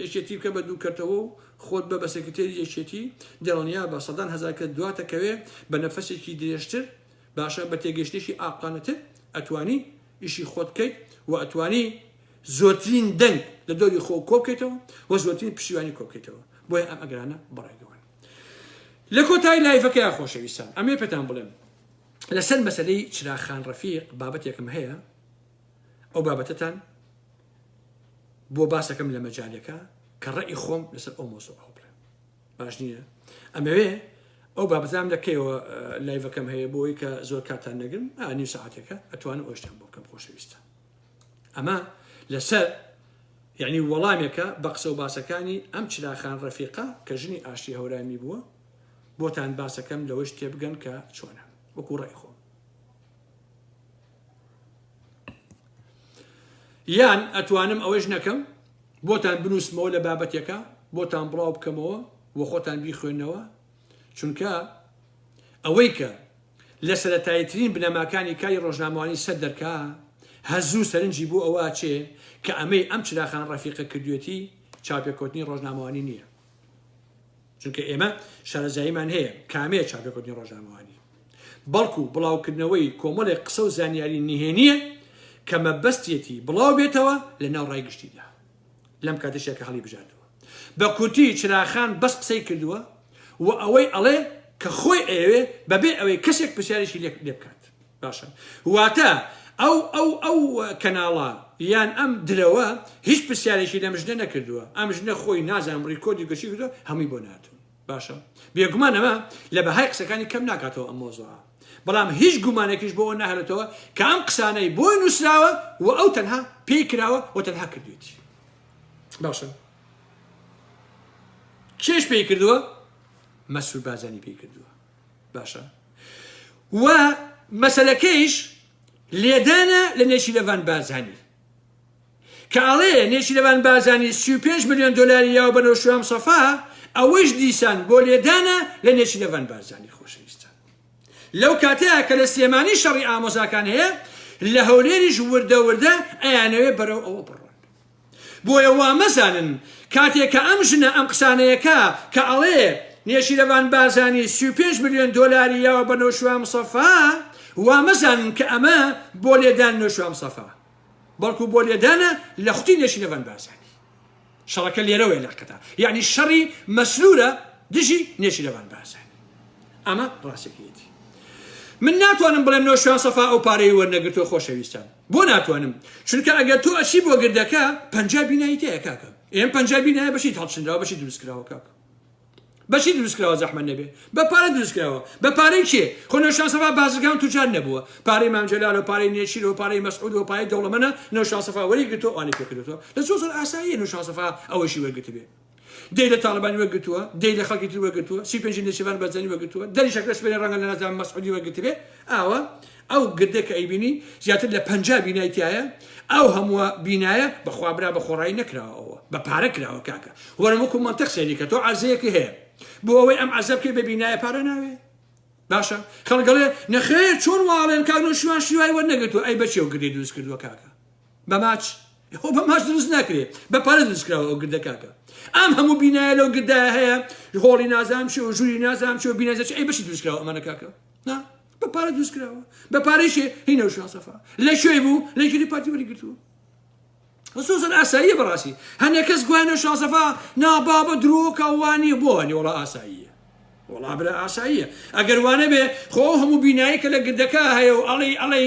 Speaker 1: یەکێتی بکە بە دوو کەرتەوە و خۆت بە بە سکرتێری یەکێتی، دڵنیابە سەدان هەزار کەس دواتەکەوێ بە نەفەسێکی درێژتر، باشە بە تێگەیشتنێکی ئاقڵانەتر ئەتوانی ئیشی خۆت بکەیت و ئەتوانی زۆرترین دەنگ لە دەوری خۆ کۆبکەیتەوە و زۆرترین پشتیوانی کۆبکەیتەوە بۆیە ئەم ئەگەرانە بەڕێگەوەن. لە کۆتایی لایڤەکەیا خۆشەویستان ئەمەوێ پێتان بڵێم لەسەر مەسەلەی چراخان ڕەفیق بابەتێکم هەیە ئەو بابەتەتان بۆ باسەکەم لە مەجالەکە کە ڕەئی خۆم لەسەر ئەو مۆزوعەوە بڵێم باش نییە ئەمەوێ ئەو بابەتام لە کەیەوە لایڤەکەم هەیە بۆی کە زۆر کاتان نەگرم نیو ساعتێکە ئەتوانم ئەوشتان بۆ بکەم خۆشەویستە ئەمە لەسەر یعنی وەڵامێکە بە قسە و باسەکانی ئەم چراخان ڕەفیقە کە ژنی ئاشتی هەورامی بووە بۆتان باسەکەم لەوەش تێبگەن کە چۆنە وەکو ڕای خۆم یان ئەتوانم ئەوەش نەکەم بۆتان بنووسمەوە لە بابەتێکە بۆتان بڵاو بکەمەوە و خۆتان بیخوێنەوە چونکە ئەوەی کە لە سەتاییترین بنەماکانی کاری ڕۆژنامەوانی سەر دەرکا هەزوو سەرنجی بۆ ئەوە چێ کە ئەمەی ئەم چراخان ڕەفیقە کردوێتی چاپێکەوتنی ڕۆژنامەوانی نییە چونکە ئێمە شارەزاییمان هەیە کامەیە چاپێکەوتنی ڕۆژنامەوانی بەڵکو بڵاوکردنەوەی کۆمەڵێک قسە و زانیاری نهێنییە کە مەبەستیەتی بڵاو بێتەوە لە ناو ڕای گشتیدا لەم کاتەشیا کە هەڵی بژاردووە. بە کورتی چراخان بەس قسەی کردووە و ئەوەی ئەڵێ کە خۆی ئەیەوێ بەبێ ئەوەی کەسێک پرسیارێکی لێ بکات. باشە واتە ئەو ئەو ئەو کەناڵە یان ئەم درەوە هیچ پرسیارێکی لەم ژنە نەکردووە ئەم ژنە خۆی نازانم ڕیکۆردی گەشی کردووە هەمووی بۆ ناتون. باشە بێگومان ئەمە لە بەهای قسەکانی کەم ناکاتەوە ئەم مۆزوعە بەڵام هیچ گومانێکیش بۆ ئەوە ناهێڵێتەوە کە ئەم قسانەی بۆی نووسراوە و ئەو تەنها پێی کراوە و تەنها کردوێتی باشە کێش پێی کردووە مەسرور بارزانی پێی کردووە باشە و مەسەلەکەیش لێدانە لە نێچیرەڤان بارزانی کە ئەڵێ نێچیرەڤان بارزانی 35 ملیۆن دۆلاری یاوە بە نەوشیروان مستەفا، ئەوەیش دیسان بۆ لێدانە لە نێچیرەڤان بارزانی خۆشەویستان. لەو کاتەیا کە لە سلێمانی شەڕی ئامۆزاکان هەیە، لە هەولێریش وردە وردە ئەیانەوێ بەرەو ئەوە بڕۆن. بۆیە وا مەزانن کاتێ کە ئەم ژنە ئەم قسانەیەکا کە ئەڵێ نێچیرەڤان بارزانی 35 ملیۆن دۆلاری یاوە بە نەوشیروان مستەفا، وا مەزانن کە ئەمە بۆ لێدان نەوشیروان مستەفا. بەڵکو بۆ لێدانە لە خوتی نێچیرڤان بارزانی. شەڕەکە لێرەوەیە لە قەتا، یەعنی شەڕی مەسرورە دژی نێچیرڤان بارزانی. ئەمە ڕاستەکەیەتی. من ناتوانم بڵێم نەوشیروان سەفا ئەو پارەی وەرنەگرتووە خۆشەویستان. بۆ ناتوانم؟ چونکە ئەگەر تۆ ئەچی بۆ گردەکە 50 بینایی تێیە کاکە. ئێم 50 بینایە بەشی هەڵچنراوە بەشی دروست کراوە کاکە. بەچی دروست کراوە زەحمەت نەبێ بە پارە دروست کراوە بە پارەی کێ خۆ نەوشیروان سەفا بازرگان و توجار نەبووە پارەی مام جەلال و پارەی نێچیر و پارەی مەسعود و پارەی دەوڵەمەنە نەوشیروان سەفا وەری گرتووە ئەوانەی پێ کردووە لە زۆر زۆر ئاساییە نەوشیروان سەفا ئەوەشی وەرگرتبێ دەی لە تاڵەبانی وەرگرتووە دەی لە خەڵکی تر وەرگرتووە 35 نێچیرڤان بەرزانی وەرگرتووە دەری شەکرە سپێرە ڕەنگە لە نازانم مەسعودی وەرگرتبێ ئاوا ئەو گردە کە ئەیبینی زیاتر لە 50 بینای تایە ئەو هەمووە بینایە بەخوا برا بە خۆڕایی نەکراوە ئەوە بە پارە کراوە کاکە وەرە وەکو مەنتق سەیری کە تۆ عەرزەیەکی هەیە بۆ ئەوەی ئەم عەرزە بکەی بە بینایە پارە ناوێ باشە خەڵک ئەڵێ نەخێر چۆن واڵێن کاک نەوشیروان شیوای وەرنەگرتووە ئەی بەچی ئەو گردەی دروست کردووە کاکە بە ماچ خۆ بە ماچ دروست ناکرێ بە پارە دروست کراوە ئەو گردە کاکە ئەم هەموو بینایە لەو گردایە هەیە هۆڵی نازانم چی و ژووری نازانم چی و بینای چی ئەی بەچی دروست کراوە ئەمانە کاکە نا بە پارە دروست کراوە بە پارەی چێ هی نەوشیروان سەفا لە کوێ بوو لە یەکێتی پارتی وەری گرتووە زۆر زۆر ئاساییە بەڕاستی هەندێک کەس گوایە نەوشیروان سەفا نا بابە درۆکە وانیە بۆ وانیە وەڵا ئاساییە وەڵا برا ئاساییە ئەگەر وانە بێ خۆ ئەو هەموو بینایی کە لە گردەکە هەیە و ئەڵێ ئەڵێ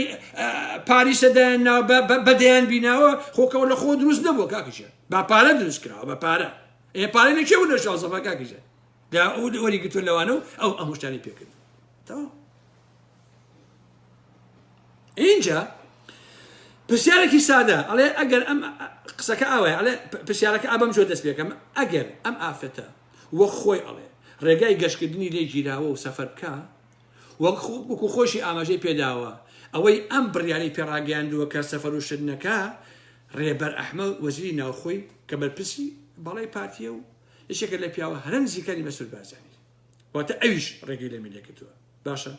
Speaker 1: پاریسە دایان ناو بە دەیان بیناوە خۆکەوە لە خۆ دروست نەبووە کاکیشە با پارە دروست کراوە بە پارە ئێ پارە لە کێ بوو نەوشیروان سەفا کاکیشە دا وەری گرتووە لەوانە و ئەو ئەم شتانەی پێکرد تەواو ئینجا پرسیارێکی سادە ئەڵێ ئەگەر ئەم قسەکە ئاوای ئەڵێ پرسیارەکە ئابم جۆ دەست پێکەم ئەگەر ئەم ئافرەتە وەک خۆی ئەڵێ ڕێگای گەشتکردنی لێ گیراوە و سەفەر بکە وەک وەکو خۆشی ئاماژەی پێداوە ئەوەی ئەم بڕیاری پێڕاگەیاندووە کە سەفەر و شت نەکا ڕێبەر ئەحمە وەزیری ناوخۆی کە بەرپرسی باڵای پارتیە و یەکێکە لە پیاوە هەرە نزیکانی مەسرور بارزانی واتە ئەویش ڕێگەی لەمی لێکردووە باشە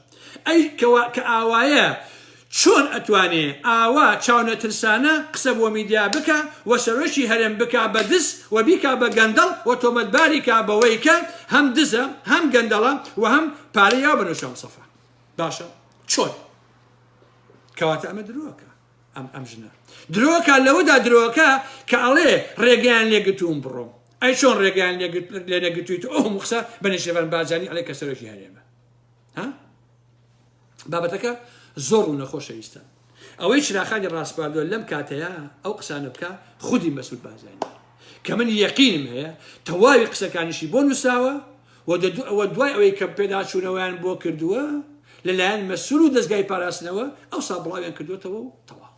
Speaker 1: ئەی کەوا کە ئاوایە چۆن ئەتوانێ ئاوا چاونەترسانە قسە بۆ میدیا بکا و سەرۆکی هەرێم بکا بە دز و بیکا بە گەندەڵ و تۆمەتباری کا بەوەی کە هەم دزە هەم گەندەڵە و هەم پارەی یاوە بە نەوشیروان مستەفا باشە چۆن کەواتە ئەمە درۆکە ئەم ئەم ژنە درۆکە لەوەدا درۆکە کە ئەڵێ ڕێگەیان لێگرتووم بڕۆم ئەی چۆن ڕێگەیان لێ نەگرتوویت ئەو هەموو قسە بە نێچیرڤان بارزانی ئەڵێ کە سەرۆکی هەرێمە ها بابەتەکە زۆر ڕوونە خۆشەویستان ئەوەی چراخانی ڕاسپاردووە لەم کاتەیە ئەو قسانە بکە خودی مەسعود بارزانی کە من یەقینم هەیە تەواوی قسەکانیشی بۆ نووساوە و دوای ئەوەی کە پێداچوونەوەیان بۆ کردووە لەلایەن مەسول و دەستگای پاراستنەوە ئەوسا بڵاویان کردوێتەوە و تەواو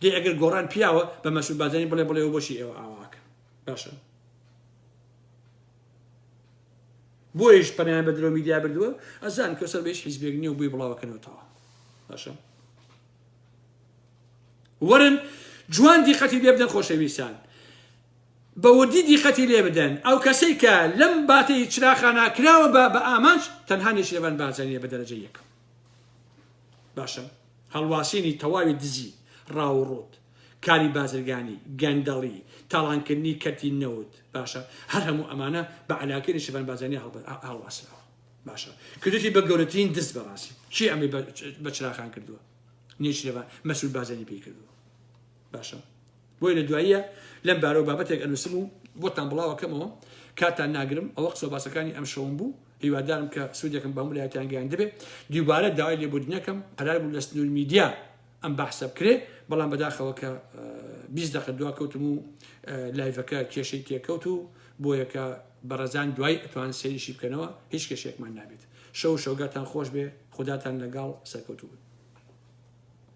Speaker 1: دەی ئەگەر گۆڕان پیاوە بە مەسعود بارزانی بڵێ بڵێ بۆچی ئێوە ئاواکە باشە بۆیش پەنایان بە درۆ میدیا بردووە ئەزان کە سەر بە هیچ حیزبێک نییە و بۆی بڵاوەکەنەوەتەوە باشە وەرن جوان دیقەتی لێ بدەن خۆشەویستان بە وردی دیقەتی لێ بدەن ئەو کەسەی کە لەم باتەی چراخانە کراوە بە بە ئامانج تەنها نێچیرڤان بارزانیە بە دەرەجە یەکەم باشە هەڵواسینی تەواوی دزی ڕاوڕوت کاری بازرگانی گەندەڵی تاڵانکردنی کەرتی نەوت باشە هەر هەموو ئەمانە بە علاقەی نێچیرڤان بارزانی هەڵواسراوە باشە کردوتی بە گەورەترین دز بەڕاستی چی ئەمەی بە چراخان کردووە نێچیرڤان مەسعود بارزانی پێی کردووە باشە بۆیە لە دواییە لەم بارەوە بابەتێک ئەنووسم و بۆتان بڵاوەکەمەوە کاتان ناگرم ئەوە قسە باسەکانی ئەم شەوم بوو هیوادارم کە سوودێکم بە هەموو لایەتیان گەیاندبێ دووبارە داوای لێبوردنەکەم قەرار بوو لە سنوور میدیا ئەم بەحسە بکرێ بەڵام بەداخەوە کە 20 دقە دوا کەوتم و live ەکە کێشەی تێکەوت و بۆیەکە بەڕێزان دوای ئەتوان سەیریشی بکەنەوە هیچ کێشێکمان نابێت شەو شەوگاتان خۆش بێ خوداتان لەگەڵ سەرکەوتوو بن.